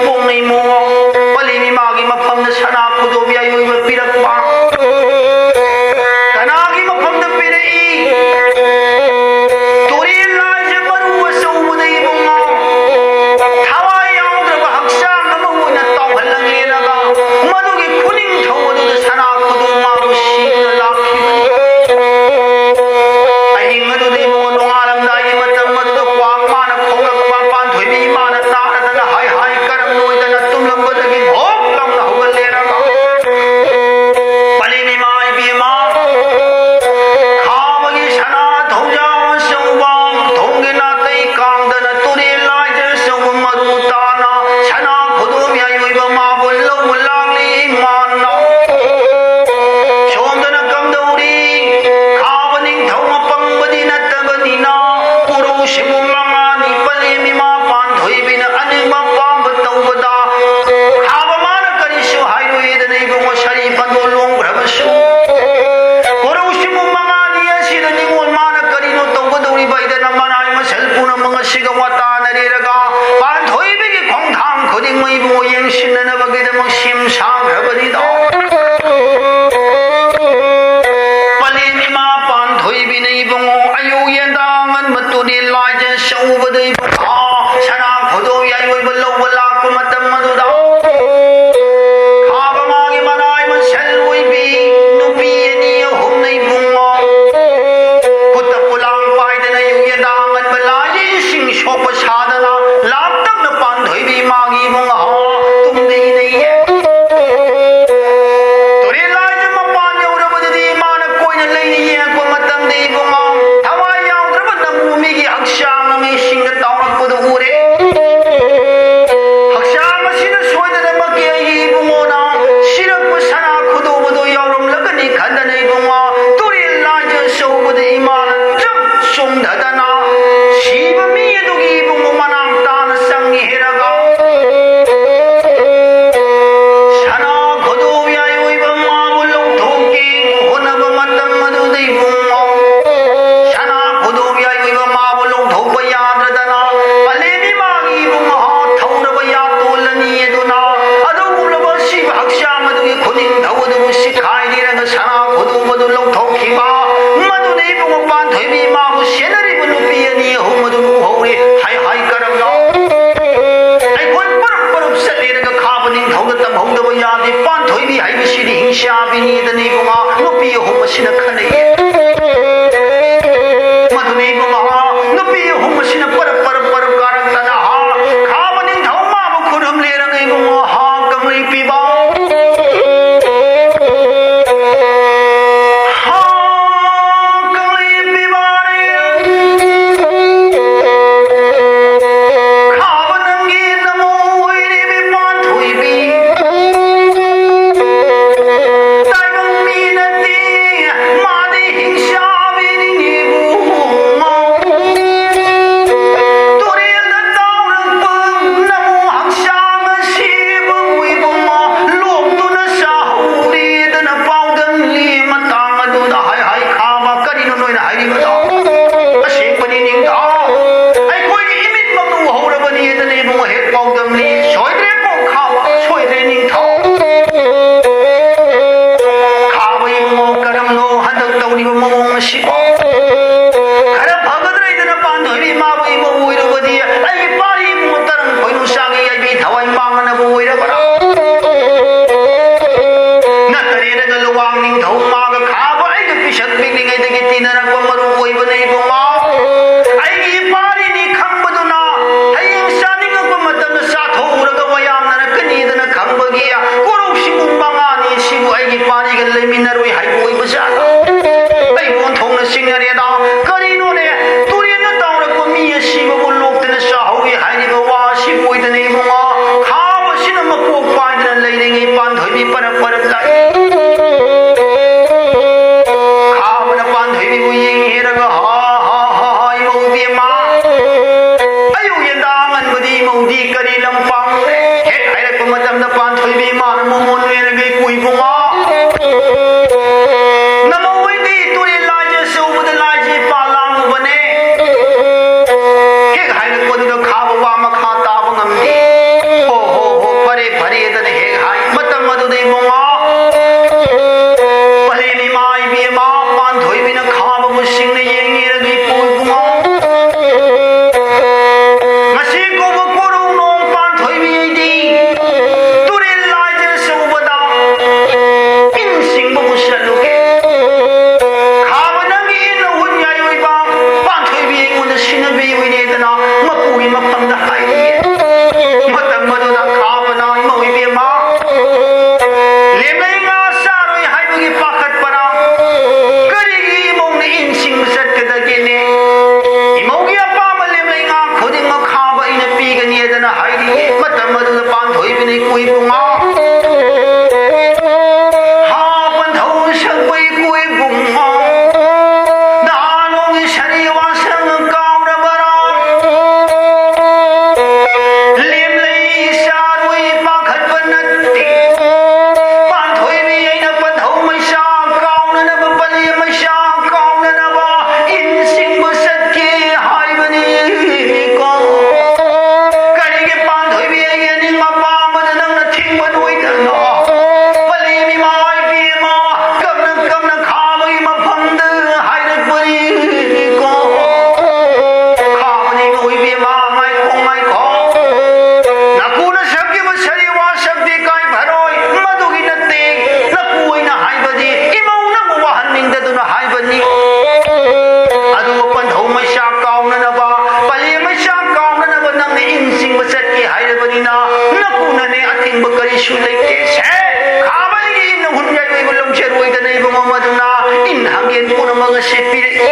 ꯄꯣꯡꯅꯩ ꯃꯣ꯫ ꯄꯂꯦꯝ ꯏꯃꯥꯒꯤ ꯃꯐꯝꯗ ꯁꯅꯥ ꯈꯨꯗꯣꯞ ꯌꯥꯏ ꯑꯣꯏꯕ ꯄꯤꯔꯛꯄ꯫ ꯀꯅꯥꯒꯤ ꯃꯐꯝꯗ ꯄꯤꯔꯛꯏ? ꯇꯨꯔꯦꯜ ꯂꯥꯏꯁꯦ ꯃꯔꯨ ꯑꯆꯧꯕꯗ ꯏꯕꯨꯡꯉꯣ꯫ ꯊꯋꯥꯏ ꯌꯥꯎꯗ꯭ꯔꯕ ꯍꯛꯆꯥꯡ ꯑꯃ ꯑꯣꯏꯅ ꯇꯥꯎꯍꯜꯂꯒꯦꯅꯒ ꯃꯗꯨꯒꯤ ꯈꯨꯅꯤꯡꯊꯧ ꯑꯗꯨꯗ ꯁꯅꯥ ꯈꯨꯗꯣꯞ ꯃꯥꯕꯨ ꯁꯤꯗꯨꯅ ꯂꯥꯛꯈꯤꯕꯅꯤ꯫ ꯑꯍꯤꯡ ꯑꯗꯨꯗ ꯏꯕꯨꯡꯉꯣ ꯅꯣꯡꯉꯥꯜꯂꯝꯗꯥꯏꯒꯤ ꯃꯇꯝ ꯑꯗꯨꯗ ꯀ꯭ꯋꯥꯛ ꯃꯥꯅ ꯈꯣꯡꯂꯛꯄ ꯄꯥꯟꯊꯣꯏꯕꯤ ꯏꯃꯥꯅ ꯇꯥꯔꯗꯅ ꯍꯥꯏ ꯍꯥꯏ ꯀꯔꯝ ꯂꯣꯏꯗꯅ ꯇꯨꯝꯂꯝꯕꯗꯒꯤ ꯚꯣꯛ ꯂꯥꯎꯅ ꯍꯧꯒꯠꯂꯦꯔꯒ ꯄꯂꯦꯝ ꯏꯃꯥ ꯏꯕꯦꯝꯃ ꯈꯥꯕꯒꯤ ꯁꯅꯥ ꯊꯧꯖꯥꯎ ꯑꯆꯧꯕ ꯊꯣꯡꯒꯤ ꯅꯥꯇꯩ ꯀꯥꯡꯗꯅ ꯇꯨꯔꯦꯜ ꯂꯥꯏꯖ ꯑꯆꯧꯕ ꯃꯔꯨ ꯇꯥꯅ ꯁꯅꯥ ꯈꯨꯗꯣꯝ ꯌꯥꯏ ꯑꯣꯏꯕ ꯃꯥꯕꯨ ꯂꯧꯕ ꯂꯥꯛꯂꯤ ꯏꯃꯥꯅ꯫ ꯁꯣꯝꯗꯅ ꯀꯝꯗꯧꯔꯤ? ꯈꯥꯕ ꯅꯤꯡꯊꯧ ꯑꯄꯪꯕꯗꯤ ꯅꯠꯇꯕꯅꯤꯅ ꯀꯣꯔꯧꯁꯤꯕꯨ ꯃꯉꯥꯅꯤ ꯄꯂꯦꯝ ꯏꯃꯥ ꯄꯥꯟꯊꯣꯏꯕꯤꯅ ꯑꯅꯤꯡꯕ ꯑꯄꯥꯝꯕ ꯇꯧꯕꯗ ꯈꯥꯕ ꯃꯥꯅ ꯀꯔꯤꯁꯨ ꯍꯥꯏꯔꯣꯏꯗꯅ ꯏꯕꯨꯡꯉꯣ ꯁꯔꯤ ꯐꯟꯗꯣ ꯂꯣꯡꯈ꯭ꯔꯕꯁꯨ ꯀꯣꯔꯧꯁꯤꯕꯨ ꯃꯉꯥꯅꯤ ꯑꯁꯤꯗ ꯅꯤꯉꯣꯜ ꯃꯥꯅ ꯀꯔꯤꯅꯣ ꯇꯧꯒꯗꯧꯔꯤꯕ ꯍꯥꯏꯗꯅ ꯃꯔꯥꯏ ꯃꯁꯜ ꯄꯨꯝꯅꯃꯛ ꯑꯁꯤꯒ ꯋꯥꯇꯥꯅꯔꯦꯔꯒ ꯄꯥꯟꯊꯣꯏꯕꯤꯒꯤ ꯈꯣꯡꯊꯥꯡ ꯈꯨꯗꯤꯡꯃꯛ ꯏꯕꯨꯡꯉꯣ ꯌꯦꯡꯁꯤꯟꯅꯅꯕꯒꯤꯗꯃꯛ ꯁꯦꯝ ꯁꯥꯈ꯭ꯔꯕꯅꯤꯗꯣ꯫ ꯄꯂꯦꯝ ꯏꯃꯥ ꯄꯥꯟꯊꯣꯏꯕꯤꯅ ꯏꯕꯨꯡꯉꯣ ꯑꯌꯨꯛ ꯌꯦꯟꯗꯥ ꯉꯟꯕ ꯇꯨꯔꯦꯜ ꯂꯥꯏꯖ ꯆꯧꯕꯗ ꯏꯕꯨꯡꯉꯣ ꯁꯅꯥ ꯈꯨꯗꯣ ꯌꯥꯏꯑꯣꯏꯕ ꯂꯧꯕ ꯂꯥꯛꯄ ꯃꯇꯝ ꯑꯗꯨꯗ ꯈꯥꯕ ꯃꯥꯒꯤ ꯃꯅꯥꯏ ꯃꯁꯜ ꯑꯣꯏꯕꯤ ꯅꯨꯄꯤ ꯑꯅꯤ ꯑꯍꯨꯝꯅ ꯏꯕꯨꯡꯉꯣ ꯈꯨꯠꯇ ꯄꯣꯂꯥꯡ ꯄꯥꯏꯗꯅ ꯑꯌꯨꯛ ꯌꯦꯟꯗꯥ ꯉꯟꯕ ꯂꯥꯏꯖ ꯏꯁꯤꯡ ꯁꯣꯛꯄ ꯁꯥꯗꯅ ꯂꯥꯞꯇꯛꯅ ꯄꯥꯟꯊꯣꯏꯕꯤ ꯃꯥꯒꯤ ꯏꯕꯨꯡꯉꯣ ꯇꯨꯡꯗ ꯅꯤꯡꯊꯧꯗ ꯇꯝꯍꯧꯗꯕ ꯌꯥꯗꯦ꯫ ꯄꯥꯟꯊꯣꯏꯕꯤ ꯍꯥꯏꯕꯁꯤꯗꯤ ꯍꯤꯡꯁꯥꯕꯤꯅꯤꯗꯅ ꯏꯕꯨꯡꯉꯣ, ꯅꯨꯄꯤ ꯑꯍꯨꯝ ꯑꯁꯤꯅ ꯈꯟꯅꯩ꯫ ꯃꯗꯨꯅ ꯏꯕꯨꯡꯉꯣ, ꯅꯨꯄꯤ ꯑꯍꯨꯝ ꯑꯁꯤꯅ ꯄꯔꯞ ꯄꯔꯞ ꯄꯔꯞ ꯀꯥꯔꯛꯇꯅ ꯍꯥ, ꯈꯥꯕ ꯅꯤꯡꯊꯧ ꯃꯥꯕꯨ ꯈꯨꯔꯨꯝꯂꯦꯔꯒ ꯏꯕꯨꯡꯉꯣ, ꯍꯥ, ꯀꯪꯂꯩ ꯄꯤꯕ꯫ ꯍꯥ, ꯀꯪꯂꯩ ꯄꯤꯕꯥꯔꯦ꯫ ꯈꯥꯕ ꯅꯪꯒꯤ ꯅꯃꯧ ꯑꯣꯏꯔꯤꯕꯤ ꯄꯥꯟꯊꯣꯏꯕꯤ꯫ ꯇꯥꯏꯕꯪ ꯃꯤ ꯅꯠꯇꯦ, ꯃꯥꯗꯤ ꯍꯤꯡꯁꯥꯕꯤꯅꯤ ꯏꯕꯨꯡꯉꯣ꯫ ꯇꯨꯔꯦꯜꯗ ꯇꯥꯎꯔꯛꯄ ꯅꯃꯧ ꯍꯛꯆꯥꯡ ꯑꯁꯤꯕꯨ ꯏꯕꯨꯡꯉꯣ ꯂꯣꯛꯇꯨꯅ ꯆꯥꯍꯧꯔꯦꯗꯅ ꯄꯥꯎꯗꯝꯂꯤ꯫ ꯃꯇꯥꯡ ꯑꯗꯨꯗ ꯍꯥꯏ ꯍꯥꯏ ꯈꯥꯕ, ꯀꯔꯤꯅꯣ ꯅꯣꯏꯅ ꯍꯥꯏꯔꯤꯕꯗꯣ? ꯑꯁꯦꯡꯕꯅꯤ ꯅꯤꯡꯊꯧ, ꯑꯩꯈꯣꯏꯒꯤ ꯏꯃꯤꯠꯃꯛꯅ ꯎꯍꯧꯔꯕꯅꯤ ꯑꯗꯨꯅ ꯏꯕꯨꯡꯉꯣ ꯍꯦꯛ ꯄꯥꯎꯗꯝꯂꯤ꯫ ꯁꯣꯏꯗ꯭ꯔꯦꯀꯣ ꯈꯥꯕ, ꯁꯣꯏꯗ꯭ꯔꯦ ꯅꯤꯡꯊꯧ꯫ ꯈꯥꯕ ꯏꯕꯨꯡꯉꯣ, ꯀꯔꯝꯅꯣ ꯍꯟꯗꯛ ꯇꯧꯔꯤꯕ ꯃꯑꯣꯡ ꯑꯁꯤꯕꯣ? ꯈꯔ ꯐꯒꯗ꯭ꯔꯥ ꯍꯥꯏꯗꯅ ꯄꯥꯟꯊꯣꯏꯕꯤ ꯃꯥꯕꯨ ꯏꯃꯧ ꯑꯣꯏꯔꯨꯕꯗꯤ ꯑꯩꯒꯤ ꯄꯥꯔꯤ ꯏꯕꯨꯡꯉꯣ ꯇꯔꯪ ꯈꯣꯏꯅꯨ ꯆꯥꯒꯤ ꯌꯥꯏꯕꯤ ꯊꯋꯥꯏ ꯃꯥꯡꯅꯅꯕ ꯑꯣꯏꯔꯕ꯭ꯔꯥ? ꯅꯠꯇꯔꯦꯗꯅ ꯂꯨꯋꯥꯡ ꯅꯤꯡꯊꯧ ꯃꯥꯒ ꯈꯥꯕ ꯑꯩꯒ ꯄꯤꯁꯛ ꯄꯤꯛꯂꯤꯉꯩꯗꯒꯤ ꯇꯤꯟꯅꯔꯛꯄ ꯃꯔꯨꯞ ꯑꯣꯏꯕꯅ ꯏꯕꯨꯡꯉꯣ꯫ ꯑꯩꯒꯤ ꯏꯄꯥꯔꯤꯅꯤ ꯈꯪꯕꯗꯨꯅ ꯍꯌꯦꯡ ꯆꯥꯅꯤꯡꯉꯛꯄ ꯃꯇꯝꯗ ꯆꯥꯊꯣꯛꯎꯔꯒ ꯃꯌꯥꯝꯅꯔꯛꯀꯅꯤꯗꯅ ꯈꯪꯕꯒꯤ ꯀꯣꯔꯧꯁꯤꯡꯕꯨ ꯃꯉꯥꯅꯤ ꯁꯤꯕꯨ ꯑꯩꯒꯤ ꯄꯥꯔꯤꯒ ꯂꯩꯃꯤꯟꯅꯔꯣꯏ ꯍꯥꯏꯕ ꯑꯣꯏꯕ ꯖꯥꯠꯂꯣ? ꯑꯩꯕꯨ ꯑꯣꯟꯊꯣꯛꯅ ꯆꯤꯡꯅꯔꯦꯗ꯫ ꯀꯔꯤꯅꯣꯅꯦ? ꯇꯨꯔꯦꯜꯗ ꯇꯥꯎꯔꯛꯄ ꯃꯤ ꯑꯁꯤꯕꯕꯨ ꯂꯣꯛꯇꯅ ꯆꯥꯍꯧꯏ ꯍꯥꯏꯔꯤꯕ ꯋꯥ ꯑꯁꯤꯕꯨ ꯑꯣꯏꯗꯅ ꯏꯕꯨꯡꯉꯣ꯫ ꯈꯥꯕꯁꯤꯅ ꯃꯀꯣꯛ ꯄꯥꯏꯗꯅ ꯂꯩꯔꯤꯉꯩ ꯄꯥꯟꯊꯣꯏꯕꯤ ꯄꯔꯞ ꯄꯔꯞ ꯂꯥꯛꯏ꯫ ꯈꯥꯕꯅ ꯄꯥꯟꯊꯣꯏꯕꯤꯕꯨ ꯌꯦꯡꯉꯦꯔꯒ ꯍꯥ ꯍꯥ ꯍꯥ ꯍꯥ ꯏꯃꯧ ꯏꯕꯦꯝꯃ꯫ ꯑꯌꯨꯛ ꯌꯦꯟꯗꯥ ꯉꯟꯕꯗꯤ ꯏꯃꯧꯗꯤ ꯀꯔꯤ ꯂꯝꯄꯥꯛ ꯍꯦꯛ ꯍꯥꯏꯔꯛꯄ ꯃꯇꯝꯗ ꯄꯥꯟꯊꯣꯏꯕꯤ ꯏꯃꯥꯅ ꯃꯣꯃꯣꯟ ꯂꯣꯏꯔꯒ ꯏꯄꯨ ꯏꯕꯨꯡꯉꯣ꯫ ꯅꯃꯧ ꯍꯣꯏꯗꯤ ꯇꯨꯔꯦꯜ ꯂꯥꯏꯁꯦ ꯑꯆꯧꯕꯗ ꯂꯥꯏꯁꯦ ꯄꯥ ꯂꯥꯡꯉꯨꯕꯅꯦ꯫ ꯍꯦꯛ ꯍꯥꯏꯔꯛꯄꯗꯨꯗ ꯈꯥꯕ ꯋꯥ ꯃꯈꯥ ꯇꯥꯕ ꯉꯝꯗꯦ꯫ ꯍꯣ ꯍꯣ ꯍꯣ, ꯐꯔꯦ ꯐꯔꯦꯗꯅ ꯍꯦꯛ ꯍꯥꯏ꯫ ꯃꯇꯝ ꯑꯗꯨꯗ ꯏꯕꯨꯡꯉꯣ, ꯄꯂꯦꯝ ꯏꯃꯥ ꯏꯕꯦꯝꯃ ꯄꯥꯟꯊꯣꯏꯕꯤꯅ ꯈꯥꯕꯕꯨ ꯁꯤꯡꯅ ꯌꯦꯡꯉꯦꯔꯒ ꯏꯄꯨ ꯏꯕꯨꯡꯉꯣ꯫ ꯉꯁꯤ ꯀꯧꯕ ꯀꯣꯔꯧ ꯅꯣꯡ ꯄꯥꯟꯊꯣꯏꯕꯤ ꯑꯩꯗꯤ ꯏꯕꯦꯝꯃ, ꯂꯦꯝꯂꯩ ꯉꯥ ꯆꯥꯔꯣꯏ ꯍꯥꯏꯕꯒꯤ ꯄꯥꯈꯠꯄꯔꯥ? ꯀꯔꯤꯒꯤ ꯏꯃꯧꯅ ꯏꯟꯁꯤꯡꯕ ꯆꯠꯀꯗꯒꯦꯅꯦ? ꯏꯃꯧꯒꯤ ꯑꯄꯥꯝꯕ ꯂꯦꯝꯂꯩ ꯉꯥ ꯈꯨꯗꯤꯡꯃꯛ ꯈꯥꯕ ꯑꯩꯅ ꯄꯤꯒꯅꯤ ꯍꯥꯏꯗꯅ ꯍꯥꯏꯔꯤ꯫ ꯃꯇꯝ ꯑꯗꯨꯗ ꯄꯥꯟꯊꯣꯏꯕꯤꯅ ꯏꯀꯨꯏꯕꯨ ꯉꯥ, ꯍꯥ, ꯄꯟꯊꯧ ꯁꯛꯄ ꯏꯀꯨꯏꯕꯨ ꯉꯥ, ꯅꯍꯥꯟ ꯅꯣꯡꯒꯤ ꯁꯅꯤ ꯋꯥꯁꯪ ꯀꯥꯎꯔꯕꯔꯥ? ꯂꯦꯝꯂꯩ ꯆꯥꯔꯣꯏ ꯄꯥꯈꯠꯄ ꯅꯠꯇꯦ꯫ ꯄꯥꯟꯊꯣꯏꯕꯤ ꯑꯩꯅ ꯄꯟꯊꯧ ꯃꯩꯁꯥ ꯀꯥꯎꯅꯅꯕ, ꯄꯂꯦꯝ ꯃꯩꯁꯥ ꯀꯥꯎꯅꯅꯕ ꯏꯟ ꯆꯤꯡꯕ ꯆꯠꯀꯦ ꯍꯥꯏꯕꯅꯤꯀꯣ꯫ ꯀꯔꯤꯒꯤ ꯄꯥꯟꯊꯣꯏꯕꯤ ꯑꯩꯒꯤ ꯑꯅꯤꯡ ꯑꯄꯥꯝꯕꯗ ꯅꯪꯅ ꯊꯤꯡꯕ ꯅꯣꯏꯗꯅꯣ? ꯄꯂꯦꯝ ꯏꯃꯥ ꯏꯕꯦꯝꯃ, ꯀꯞꯅ ꯀꯞꯅ ꯈꯥꯕꯒꯤ ꯃꯐꯝꯗ ꯍꯥꯏꯔꯛꯄꯅꯤꯀꯣ꯫ ꯈꯥꯕꯅꯤ ꯏꯃꯧ ꯏꯕꯦꯝꯃ, ꯉꯥꯏꯈꯣ, ꯉꯥꯏꯈꯣ꯫ ꯅꯀꯨꯅ ꯁꯛꯈꯤꯕ ꯁꯔꯤ ꯋꯥꯁꯛꯇꯤ ꯀꯥꯏ ꯐꯔꯣꯏ, ꯃꯗꯨꯒꯤ ꯅꯠꯇꯦ꯫ ꯅꯀꯨ ꯑꯣꯏꯅ ꯍꯥꯏꯕꯗꯤ ꯏꯃꯧ ꯅꯪꯕꯨ ꯋꯥꯍꯟꯅꯤꯡꯗꯗꯨꯅ ꯍꯥꯏꯕꯅꯤ꯫ ꯑꯗꯨꯕꯨ ꯄꯟꯊꯧ ꯃꯩꯁꯥ ꯀꯥꯎꯅꯅꯕ, ꯄꯂꯦꯝ ꯃꯩꯁꯥ ꯀꯥꯎꯅꯅꯕ ꯅꯪꯅ ꯏꯟ ꯆꯤꯡꯕ ꯆꯠꯀꯦ ꯍꯥꯏꯔꯕꯅꯤꯅ, ꯅꯀꯨꯅꯅꯦ ꯑꯊꯤꯡꯕ ꯀꯔꯤꯁꯨ ꯂꯩꯇꯦ꯫ ꯁꯦ, ꯈꯥꯕ ꯑꯩꯒꯤ ꯏꯟꯅ ꯍꯨꯟꯒꯥꯏꯕ ꯂꯧꯖꯔꯣꯏꯗꯅ ꯏꯕꯨꯡꯉꯣ ꯃꯗꯨꯅ ꯏꯟ ꯍꯪꯒꯦꯟ ꯄꯨꯝꯅꯃꯛ ꯑꯁꯤ ꯄꯤꯔꯛꯏ꯫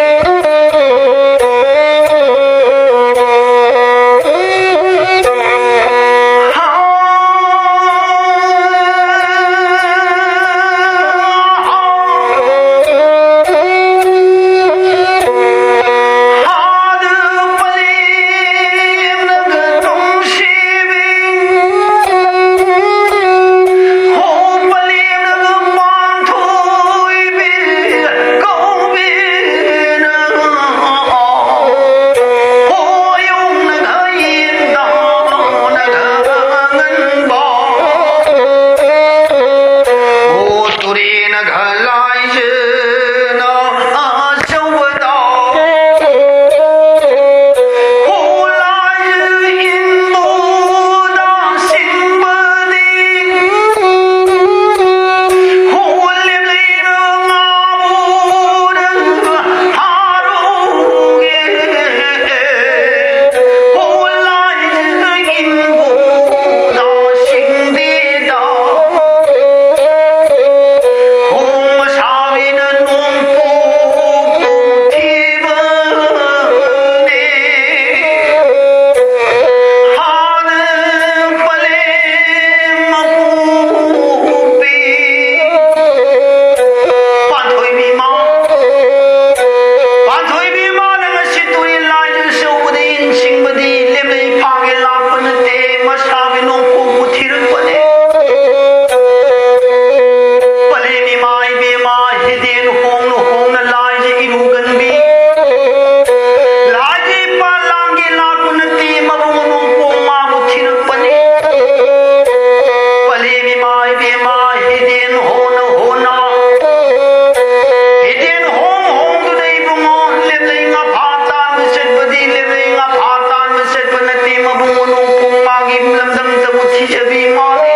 ꯃꯥꯅꯤ꯫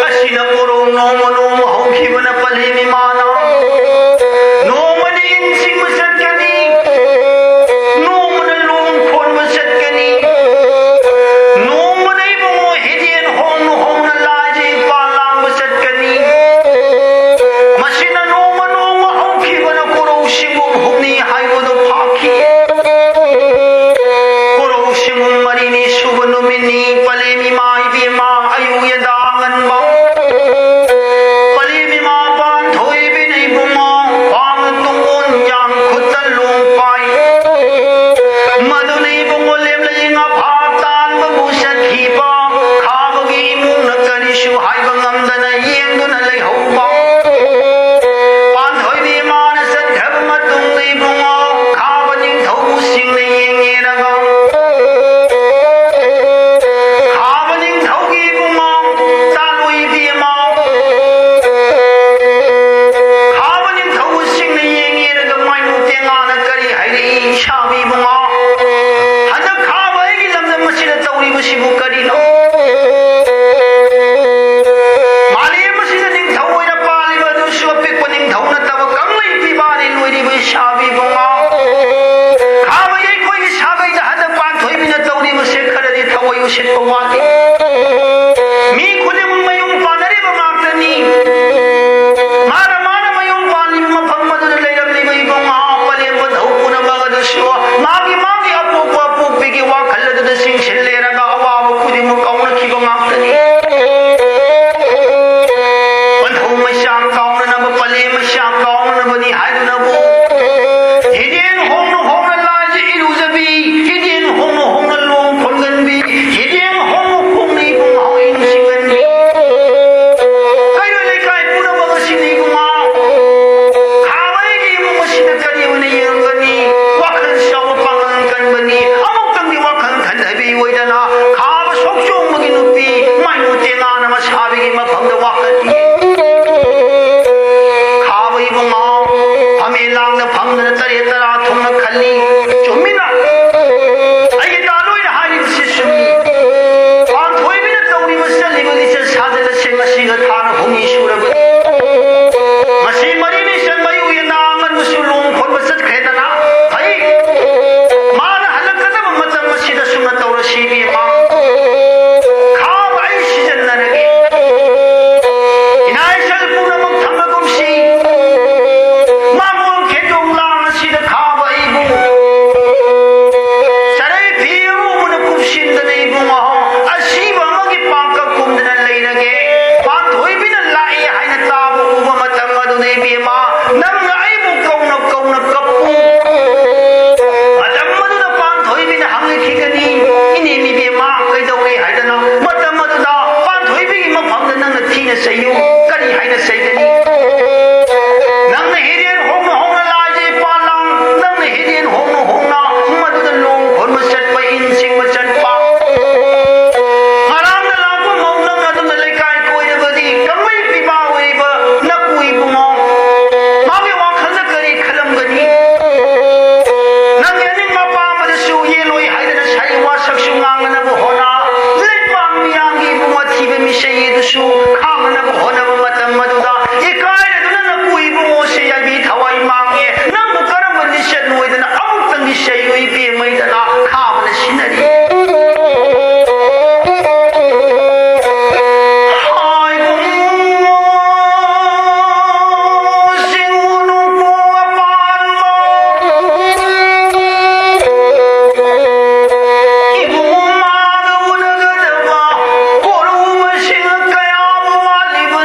ꯑꯁꯤꯅ ꯀꯣꯔꯧ ꯅꯣꯡꯃ ꯅꯣꯡꯃ ꯍꯧꯈꯤꯕꯅ ꯄꯂꯦꯝ ꯏꯃꯥꯅ ꯅꯣꯡꯃꯅ ꯏꯟ ꯆꯤꯡꯕ ꯆꯠꯀꯅꯤ, ꯅꯣꯡꯃꯅ ꯂꯣꯡ ꯈꯣꯟꯕ ꯆꯠꯀꯅꯤ, ꯅꯣꯡꯃꯅ ꯏꯕꯨꯡꯉꯣ ꯍꯤꯗꯦꯟ ꯍꯣꯡꯅ ꯍꯣꯡꯅ ꯂꯥꯏꯖꯩ ꯄꯥꯟ ꯂꯥꯡꯕ ꯆꯠꯀꯅꯤ꯫ ꯃꯁꯤꯅ ꯅꯣꯡꯃ ꯅꯣꯡꯃ ꯍꯧꯈꯤꯕꯅ ꯀꯣꯔꯧ ꯁꯤꯡꯕꯨꯝ ꯍꯨꯝꯅꯤ ꯍꯥꯏꯕꯗꯨ ꯐꯥꯈꯤ꯫ ꯀꯣꯔꯧ ꯁꯤꯡꯕꯨꯝ ꯃꯔꯤꯅꯤ ꯁꯨꯕ ꯅꯨꯃꯤꯠꯅꯤ꯫ ꯄꯂꯦꯝ ꯏꯃꯥ ꯏꯕꯦꯝꯃ ꯑꯌꯨꯛ ꯌꯦꯟꯗꯥ ꯉꯟꯕ꯫ ꯄꯂꯦꯝ ꯏꯃꯥ ꯄꯥꯟꯊꯣꯏꯕꯤꯅ ꯏꯕꯨꯡꯉꯣ ꯈ꯭ꯋꯥꯡꯗ ꯇꯨꯡꯒꯣꯟ ꯌꯥꯡ ꯈꯨꯠꯇ ꯂꯣꯡ ꯄꯥꯏ꯫ ꯃꯗꯨꯅ ꯏꯕꯨꯡꯉꯣ ꯂꯦꯝꯂꯩ ꯉꯥꯐꯥ ꯇꯥꯟꯕꯕꯨ ꯆꯠꯈꯤꯕ꯫ ꯈꯥꯕꯒꯤ ꯏꯃꯨꯡꯅ ꯀꯔꯤꯁꯨ ꯍꯥꯏꯕ ꯉꯝꯗꯅ ꯌꯦꯡꯗꯨꯅ ꯂꯩꯍꯧꯕ꯫ ꯄꯥꯟꯊꯣꯏꯕꯤ ꯏꯃꯥꯅ ꯆꯠꯈ꯭ꯔꯕ ꯃꯇꯨꯡꯗ ꯏꯕꯨꯡꯉꯣ ꯈꯥꯕ ꯅꯤꯡꯊꯧꯕꯨꯁꯤꯡꯅ ꯌꯦꯡꯉꯦꯔꯒ ꯈꯥꯕ ꯅꯤꯡꯊꯧꯒꯤ ꯏꯕꯨꯡꯉꯣ ꯇꯥꯂꯣꯏ ꯏꯕꯦꯝꯃ꯫ ꯈꯥꯕ ꯅꯤꯡꯊꯧꯕꯨꯁꯤꯡꯅ ꯌꯦꯡꯉꯦꯔꯒ ꯃꯥꯏꯃꯨ ꯇꯦꯡꯉꯥꯅ ꯀꯔꯤ ꯍꯥꯏꯔꯛꯏ? ꯏꯁꯥꯕꯤ ꯏꯕꯨꯡꯉꯣ, ꯍꯟꯗꯛ ꯈꯥꯕ ꯑꯩꯒꯤ ꯂꯝꯗꯝ ꯑꯁꯤꯗ ꯇꯧꯔꯤꯕꯁꯤꯕꯨ ꯀꯔꯤꯅꯣ? ꯃꯥꯂꯦꯝ ꯑꯁꯤꯗ ꯅꯤꯡꯊꯧ ꯑꯣꯏꯅ ꯁꯤꯡ ꯑꯁꯤꯒ ꯊꯥꯅ ꯍꯨꯝꯅꯤ ꯁꯨꯔꯕꯅꯤ꯫ ꯉꯁꯤ ꯃꯔꯤꯅꯤ ꯆꯟꯕ ꯌꯨꯌꯦꯅꯥ ꯑꯉꯟꯕꯁꯨ ꯂꯨꯍꯣꯡ ꯈꯣꯟꯕ ꯆꯠꯈ꯭ꯔꯦꯗꯅ꯫ ꯐꯩ꯫ ꯃꯥꯅ ꯍꯜꯂꯛꯀꯗꯕ ꯃꯇꯝ ꯑꯁꯤꯗ ꯁꯨꯝꯅ ꯇꯧꯔꯁꯤ, ꯏꯕꯦꯝꯃ꯫ ꯈꯥꯕ ꯑꯩ ꯁꯤꯖꯤꯟꯅꯔꯒꯦ꯫ ꯏꯅꯥ ꯏꯆꯜ ꯄꯨꯝꯅꯃꯛ ꯊꯝꯂꯒꯨꯝꯁꯤ꯫ ꯃꯥꯡꯒꯣꯜ ꯈꯦꯟꯖꯣꯡ ꯂꯥꯡ ꯑꯁꯤꯗ ꯈꯥꯕ ꯑꯩꯕꯨ ꯆꯔꯩ ꯐꯤ ꯑꯉꯧꯕꯅ ꯀꯨꯞꯁꯤꯟꯗꯅ ꯏꯕꯨꯡꯉꯣ ꯑꯁꯤꯕ ꯑꯃꯒꯤ ꯄꯥꯡꯀꯛ ꯀꯨꯝꯗꯅ ꯂꯩꯔꯒꯦ꯫ ꯄꯥꯟꯊꯣꯏꯕꯤꯅ ꯂꯥꯛꯏ ꯍꯥꯏꯅ ꯇꯥꯕ ꯎꯕ ꯃꯇꯝ ꯑꯗꯨꯗ ꯏꯕꯦꯝꯃ ꯅꯪꯅ ꯑꯩꯕꯨ ꯀꯧꯅ ꯀꯧꯅ ꯀꯞꯄꯨ꯫ ꯃꯇꯝ ꯑꯗꯨꯗ ꯄꯥꯟꯊꯣꯏꯕꯤꯅ ꯍꯪꯂꯛꯈꯤꯒꯅꯤ, "ꯏꯅꯦ ꯏꯕꯦꯝꯃ ꯀꯩꯗꯧꯔꯦ?" ꯍꯥꯏꯗꯅ꯫ ꯃꯇꯝ ꯑꯗꯨꯗ ꯄꯥꯟꯊꯣꯏꯕꯤꯒꯤ ꯃꯐꯝꯗ ꯅꯪꯅ ꯊꯤꯅ ꯆꯩꯌꯨ꯫ ꯀꯔꯤ ꯍꯥꯏꯅ ꯆꯩꯒꯅꯤ? ꯅꯪꯅ ꯍꯤꯔꯦꯟ ꯍꯣꯡꯅ ꯍꯣꯡꯅ ꯂꯥꯏꯖꯩ ꯄꯥꯂꯥꯡ, ꯅꯪꯅ ꯍꯤꯔꯦꯟ ꯍꯣꯡꯅ ꯍꯣꯡꯅ ꯃꯗꯨꯗ ꯂꯣꯡ ꯈꯣꯟꯕ ꯆꯠꯄ, ꯏꯟ ꯆꯤꯡꯕ ꯆꯠꯄ꯫ ꯉꯔꯥꯡꯗ ꯂꯥꯛꯄ ꯃꯧ ꯅꯪ ꯑꯗꯨꯝꯅ ꯂꯩꯀꯥꯏ ꯀꯣꯏꯔꯕꯗꯤ ꯀꯪꯂꯩ ꯄꯤꯕꯥ ꯑꯣꯏꯔꯤꯕ ꯅꯀꯨ ꯏꯕꯨꯡꯉꯣ ꯃꯥꯒꯤ ꯋꯥꯈꯜꯗ ꯀꯔꯤ ꯈꯜꯂꯝꯒꯅꯤ? ꯅꯪꯒꯤ ꯑꯅꯤꯡ ꯑꯄꯥꯝꯕꯗꯁꯨ ꯌꯦꯜꯂꯣꯏ ꯍꯥꯏꯗꯅ ꯁꯥꯔꯤ ꯋꯥꯁꯛꯁꯨ ꯉꯥꯡꯅꯅꯕ ꯍꯣꯠꯅ, ꯂꯩꯕꯥꯛ ꯃꯤꯌꯥꯝꯒꯤ ꯏꯕꯨꯡꯉꯣ ꯊꯤꯕ ꯃꯤꯁꯛ ꯑꯗꯨꯁꯨ ꯈꯥꯡꯅꯅꯕ ꯍꯣꯠꯅꯕ ꯃꯇꯝ ꯑꯗꯨꯗ ꯏꯀꯥꯏꯔꯗꯨꯅ ꯅꯀꯨ ꯏꯕꯨꯡꯉꯣꯁꯦ ꯌꯥꯏꯕꯤ ꯊꯋꯥꯏ ꯃꯥꯡꯉꯦ, ꯅꯪꯕꯨ ꯀꯔꯝꯕ ꯂꯤꯆꯠ ꯂꯣꯏꯗꯅ ꯑꯃꯨꯛꯇꯪꯗꯤ ꯆꯩꯌꯨ ꯏꯕꯦꯝꯃꯩꯗꯅ ꯈꯥꯕꯅ ꯁꯤꯟꯅꯔꯤ꯫ ꯍꯥꯏꯕꯨꯡꯉꯣ ꯆꯤꯡꯉꯨ ꯅꯣꯡꯄꯣꯛ ꯑꯄꯥꯟꯕ, ꯏꯕꯨꯡꯉꯣ ꯃꯥꯒ ꯎꯅꯒꯗꯕ ꯀꯣꯔꯧꯕꯁꯤꯡ ꯀꯌꯥꯕꯨ ꯋꯥꯠꯂꯤꯕ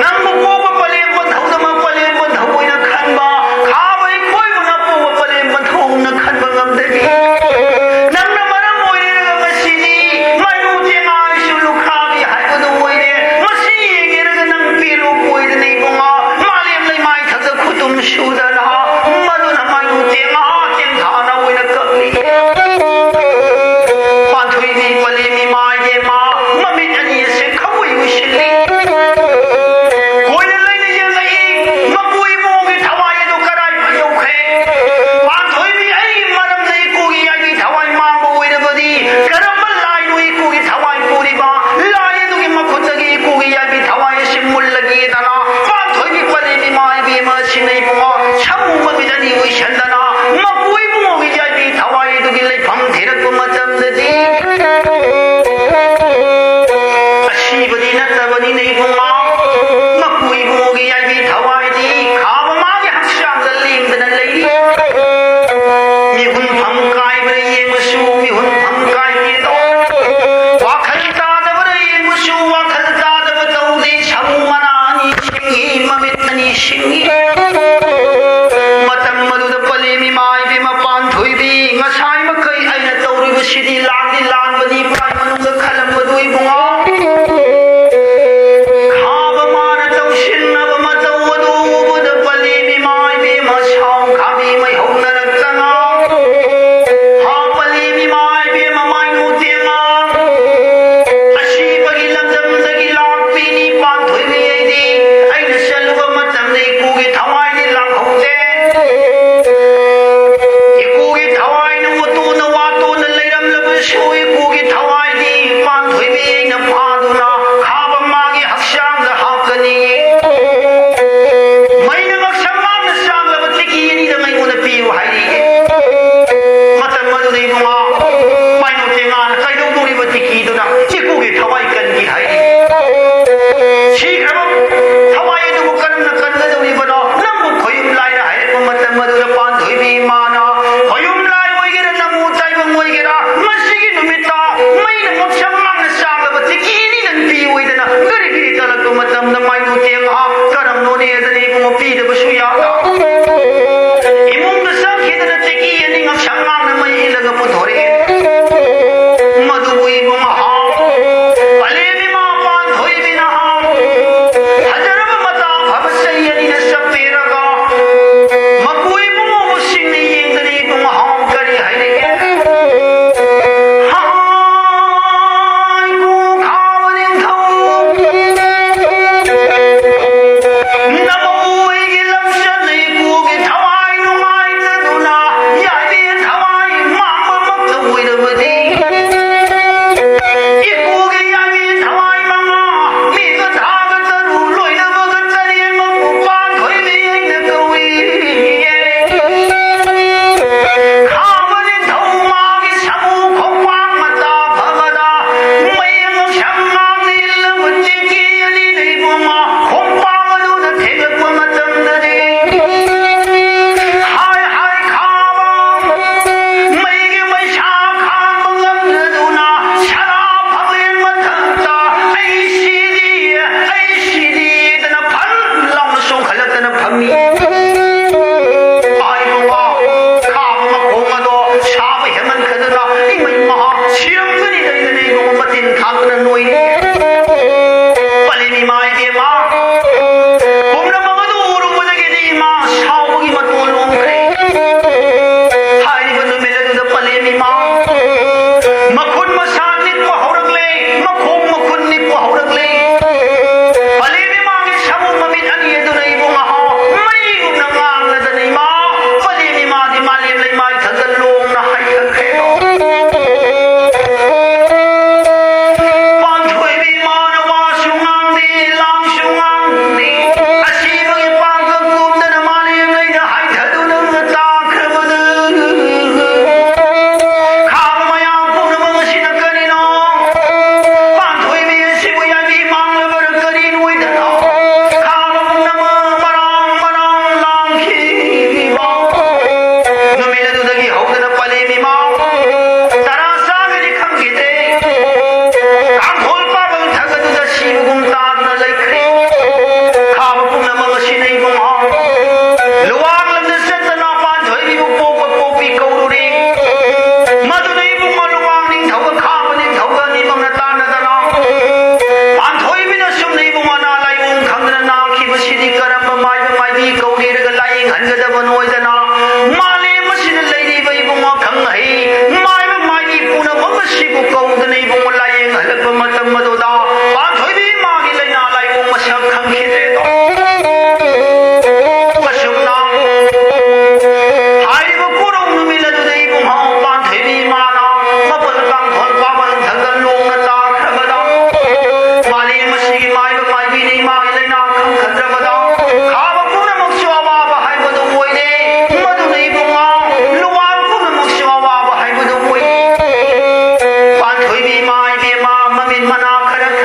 ꯅꯪꯕꯨ ꯄꯣꯛꯄ ꯄꯂꯦꯝ ꯄꯟꯊꯧꯗꯃꯛ ꯄꯂꯦꯝ ꯄꯟꯊꯧ ꯑꯣꯏꯅ ꯈꯟꯕ, ꯈꯥꯕꯩ ꯈꯣꯏꯕꯨꯅ ꯄꯣꯛꯄ ꯄꯂꯦꯝ ꯄꯟꯊꯧꯅ ꯈꯟꯕ ꯉꯝꯗꯕꯤ꯫ ꯅꯪꯅ ꯃꯔꯝ ꯑꯣꯏꯔꯒ ꯉꯁꯤꯗꯤ ꯃꯩꯔꯨ ꯆꯦꯡꯉꯥꯏꯁꯨ ꯂꯨꯈ꯭ꯔꯥꯕꯤ ꯍꯥꯏꯕꯗꯨ ꯑꯣꯏꯔꯦ꯫ ꯃꯁꯤ ꯌꯦꯡꯉꯦꯔꯒ ꯅꯪ ꯄꯦꯜꯂꯨ ꯑꯣꯏꯗꯅ ꯏꯕꯨꯡꯉꯣ, ꯃꯥꯂꯦꯝ ꯂꯩꯃꯥꯏ ꯊꯛꯇ ꯈꯨꯇꯨꯝ ꯁꯨꯗꯅ, ꯃꯗꯨꯅ ꯃꯩꯔꯨ ꯆꯦꯡꯉꯥ ꯆꯦꯡꯊꯥꯅ ꯑꯣꯏꯅ ꯀꯛꯂꯤ꯫ ꯄꯥꯟꯊꯣꯏꯕꯤ ꯄꯂꯦꯝ ꯏꯃꯥ ꯏꯕꯦꯝꯃ, ꯃꯃꯤꯠ ꯑꯅꯤ ꯑꯁꯦ ꯈꯪꯎꯏ ꯎꯏꯁꯤꯜꯂꯤ꯫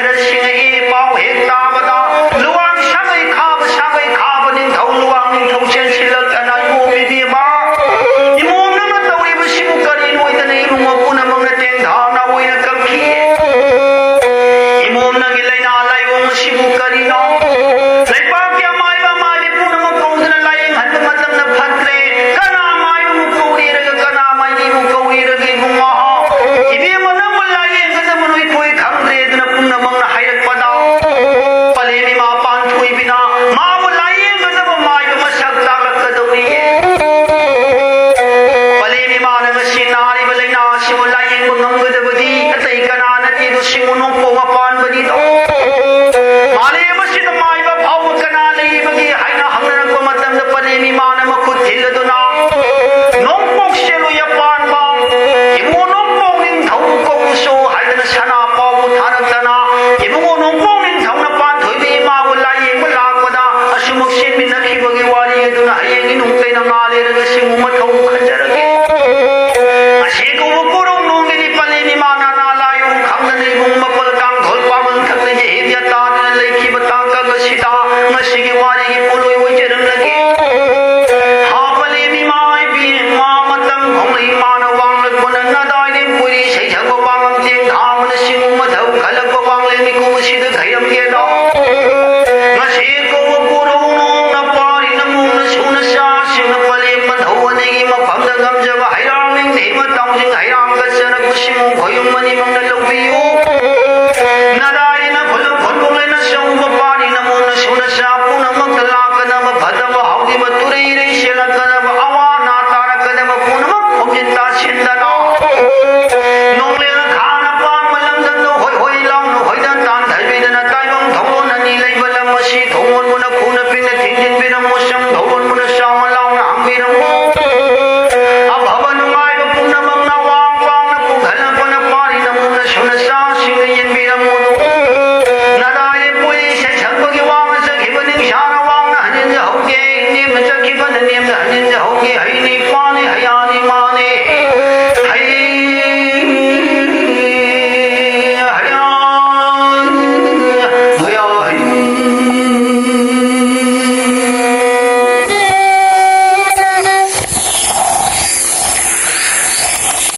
ꯁꯤꯡꯉꯛꯏ꯫ ꯄꯥꯎ ꯍꯦꯛ ꯇꯥꯕꯗ ꯂꯨꯋꯥꯡ ꯁꯥꯒꯩ ꯈꯥꯕ, ꯁꯥꯒꯩ ꯈꯥꯕ ꯅꯤꯡꯊꯧ, ꯂꯨꯋꯥꯡ ꯅꯤꯡꯊꯧ ꯆꯦꯟꯁꯤꯜꯂꯛꯇꯅ, "ꯏꯃꯣꯝ ꯏꯕꯦꯝꯃ, ꯏꯃꯣꯝ ꯅꯪꯅ ꯇꯧꯔꯤꯕꯁꯤꯕꯨ ꯀꯔꯤꯅꯣ?" ꯍꯥꯏꯗꯅ ꯏꯃꯨꯡ ꯄꯨꯝꯅꯃꯛꯅ ꯇꯦꯡꯊꯥꯅ ꯑꯣꯏꯅ ꯀꯞꯈꯤ꯫ "ꯏꯃꯣꯝ ꯅꯪꯒꯤ ꯂꯥꯏꯅꯥ ꯂꯥꯏꯑꯣꯡ ꯑꯁꯤꯕꯨ ꯀꯔꯤꯅꯣ? ꯂꯩꯄꯥꯛꯀꯤ ꯑꯃꯥꯏꯕ ꯑꯃꯥꯏꯕꯤ ꯄꯨꯝꯅꯃꯛ ꯀꯧꯗꯨꯅ ꯂꯥꯏꯌꯦꯡꯍꯟꯕ ꯃꯇꯝꯗ ꯐꯠꯇ꯭ꯔꯦ꯫ ꯀꯅꯥ ꯑꯃꯥꯏꯕꯕꯨ ꯀꯧꯔꯤꯔꯒ ꯀꯅꯥ ꯑꯃꯥꯏꯕꯤꯕꯨ ꯀꯧꯔꯤꯔꯒ ꯏꯕꯨꯡꯉꯣ? ꯏꯕꯦꯝꯃ ꯅꯪꯕꯨ ꯂꯥꯏꯌꯦꯡꯒꯗꯕ ꯅꯣꯏ ꯀꯣꯏ ꯈꯪꯗ꯭ꯔꯦ" ꯑꯗꯨꯅ ꯄꯨꯝꯅꯃꯛꯅ ꯍꯥꯏꯔꯛꯄꯗ, ꯄꯂꯦꯝ ꯏꯃꯥ ꯄꯥꯟꯊꯣꯏꯕꯤꯅ ꯃꯥꯕꯨ ꯂꯥꯏꯌꯦꯡꯒꯗꯕ ꯃꯥꯏꯕ ꯃꯁꯛ ꯇꯥꯛꯂꯛꯀꯗꯧꯔꯤꯌꯦ꯫ ꯄꯂꯦꯝ ꯏꯃꯥꯅ ꯉꯁꯤ ꯅꯥꯔꯤꯕ ꯂꯥꯏꯅꯥ ꯑꯁꯤꯕꯨ ꯂꯥꯏꯌꯦꯡꯕ ꯉꯝꯒꯗꯕꯗꯤ ꯑꯇꯩ ꯀꯅꯥ ꯅꯠꯇꯦꯗꯣ, ꯁꯤꯡꯉꯨ ꯅꯣꯡꯄꯣꯛ ꯃꯄꯥꯟꯕꯅꯤꯗꯣ꯫ ꯃꯥꯂꯦꯝ ꯑꯁꯤꯗ ꯃꯥꯏꯕ ꯐꯥꯎꯕ ꯀꯅꯥ ꯂꯩꯕꯒꯦ ꯍꯥꯏꯅ ꯍꯪꯅꯔꯛꯄ ꯃꯇꯝꯗ, ꯄꯂꯦꯝ ꯏꯃꯥꯅ ꯃꯈꯨꯠ ꯊꯤꯜꯂꯗꯨꯅ, "ꯅꯣꯡꯄꯣꯛ ꯆꯦꯜꯂꯨ ꯑꯄꯥꯟꯕ, ꯏꯕꯨꯡꯉꯣ ꯅꯣꯡꯄꯣꯛ ꯅꯤꯡꯊꯧ ꯀꯧꯁꯨ" ꯍꯥꯏꯗꯅ ꯁꯅꯥ ꯄꯥꯎꯕꯨ ꯊꯥꯔꯛꯇꯅ, ꯏꯕꯨꯡꯉꯣ ꯅꯣꯡꯄꯣꯛ ꯅꯤꯡꯊꯧꯅ ꯄꯥꯟꯊꯣꯏꯕꯤ ꯏꯃꯥꯕꯨ ꯂꯥꯏꯌꯦꯡꯕ ꯂꯥꯛꯄꯗ ꯑꯁꯨꯃꯛ ꯆꯦꯟꯃꯤꯟꯅꯈꯤꯕꯒꯤ ꯋꯥꯔꯤ ꯑꯗꯨꯅ ꯍꯌꯦꯡ ꯏꯅꯨꯡ ꯇꯩꯅ ꯃꯥꯂꯦꯝꯗ ꯁꯤꯡꯉꯨ ꯃꯊꯧ ꯈꯟꯖꯔꯒꯦ꯫ ꯉꯁꯤ ꯀꯧꯕ ꯀꯣꯔꯧ ꯅꯣꯡꯒꯤꯅꯤ ꯄꯂꯦꯝ ꯏꯃꯥ ꯅꯥꯅꯥ ꯂꯥꯏꯑꯣꯡ ꯈꯪꯗꯅ ꯏꯕꯨꯡ ꯃꯄꯜ ꯀꯥꯡꯊꯣꯜ ꯄꯥꯃꯜ ꯊꯛꯅ ꯌꯦꯍꯤꯞ ꯌꯥꯇꯥꯗꯨꯅ ꯂꯩꯈꯤꯕ ꯇꯥꯡꯀꯛ ꯑꯁꯤꯗ ꯉꯁꯤꯒꯤ ꯋꯥꯔꯤꯒꯤ ꯄꯣꯠꯂꯣꯏ ꯑꯣꯏꯖꯔꯝꯂꯒꯦ꯫ ꯍꯥ ꯄꯂꯦꯝ ꯏꯃꯥ ꯏꯕꯦꯝꯃ ꯃꯇꯝ ꯈꯣꯡꯂꯩ ꯏꯃꯥꯅ ꯋꯥꯡꯂꯛꯄꯅ ꯅꯗꯥꯏꯗꯤ ꯄꯨꯔꯤ ꯁꯩꯁꯛꯄ ꯋꯥꯉꯝ ꯆꯦꯡ ꯊꯥꯕꯅ ꯁꯤꯡꯉꯨ ꯃꯊꯧ ꯈꯜꯂꯛꯄ ꯋꯥꯡꯂꯦꯟ ꯃꯤꯀꯨꯞ ꯑꯁꯤꯗ ꯈꯩꯔꯝꯒꯦꯗꯣ꯫ ꯉꯁꯤ ꯀꯧꯕ ꯀꯣꯔꯧ ꯅꯣꯡꯅ ꯄꯥꯔꯤ ꯅꯃꯣꯝꯅ ꯁꯨꯅ ꯆꯥꯁꯤꯡꯅ ꯄꯂꯦꯝ ꯃꯊꯧ ꯑꯅꯤꯒꯤ ꯃꯐꯝꯗ ꯉꯝꯖꯕ ꯍꯩꯔꯥꯡ ꯅꯤꯡꯊꯤ ꯃꯇꯥꯎꯁꯤꯡ ꯍꯩꯔꯥꯡ ꯀꯠꯆꯔꯛꯄ ꯁꯤꯡꯉꯨ ꯈꯣꯌꯨꯝ ꯑꯅꯤꯃꯛꯅ ꯂꯧꯕꯤꯌꯨ꯫ ꯅꯔꯥꯏꯅ ꯈꯨꯂꯨꯞ ꯈꯨꯟꯕꯨꯡꯂꯦꯟ ꯑꯆꯧꯕ ꯄꯥꯔꯤ ꯅꯃꯣꯝꯅ ꯁꯨꯅ ꯆꯥ ꯄꯨꯝꯅꯃꯛꯇ ꯂꯥꯛꯀꯗꯕ ꯐꯠꯇꯕ ꯍꯧꯈꯤꯕ ꯇꯨꯔꯩ ꯏꯔꯩ ꯆꯦꯜꯂꯛꯀꯗꯕ ꯑꯋꯥ ꯑꯅꯥ ꯇꯥꯔꯛꯀꯗꯕ ꯄꯨꯝꯅꯃꯛ ꯈꯣꯝꯖꯤꯟ ꯇꯥꯁꯤꯟꯗꯅ ꯅꯣꯡꯂꯦꯟ ꯈꯥꯅ ꯄꯥꯟꯕ ꯂꯝꯗꯝꯗ ꯍꯣꯏ ꯍꯣꯏ ꯂꯥꯎꯅ ꯍꯣꯏꯗ ꯇꯥꯟꯊꯕꯤꯗꯅ ꯇꯥꯏꯕꯪ ꯊꯧꯒꯣꯟ ꯑꯅꯤ ꯂꯩꯕ ꯂꯝ ꯑꯁꯤ ꯊꯧꯒꯣꯟꯕꯨꯅ ꯈꯨꯅ ꯄꯤꯛꯅ ꯊꯤꯡꯖꯤꯟꯕꯤꯔꯝꯃꯨ, ꯆꯪ ꯊꯧꯒꯣꯟꯕꯨꯅ ꯆꯥꯎꯅ ꯂꯥꯎꯅ ꯍꯥꯡꯕꯤꯔꯝꯃꯨ꯫ ꯑꯐꯕ ꯅꯨꯡꯉꯥꯏꯕ ꯄꯨꯝꯅꯃꯛꯅ ꯋꯥꯡ ꯋꯥꯡꯅ ꯄꯨꯈꯠꯂꯛꯄꯅ ꯄꯥꯔꯤ ꯅꯃꯣꯝꯅ ꯁꯨꯅ ꯆꯥꯁꯤꯡꯗ ꯌꯦꯟꯕꯤꯔꯝꯃꯨ꯫ ꯅꯔꯥꯏ ꯄꯨꯔꯤ ꯁꯩꯁꯛꯄꯒꯤ ꯋꯥꯡꯅ ꯆꯠꯈꯤꯕ ꯅꯤꯡꯁꯥꯅ ꯋꯥꯡꯅ ꯍꯟꯖꯤꯟꯖꯍꯧꯒꯦ, ꯅꯦꯝꯅ ꯆꯠꯈꯤꯕꯅ ꯅꯦꯝꯅ ꯍꯟꯖꯤꯟꯖꯍꯧꯒꯦ, ꯍꯩꯅꯤ ꯄꯥꯅꯤ ꯍꯌꯥꯅꯤ ꯃꯥ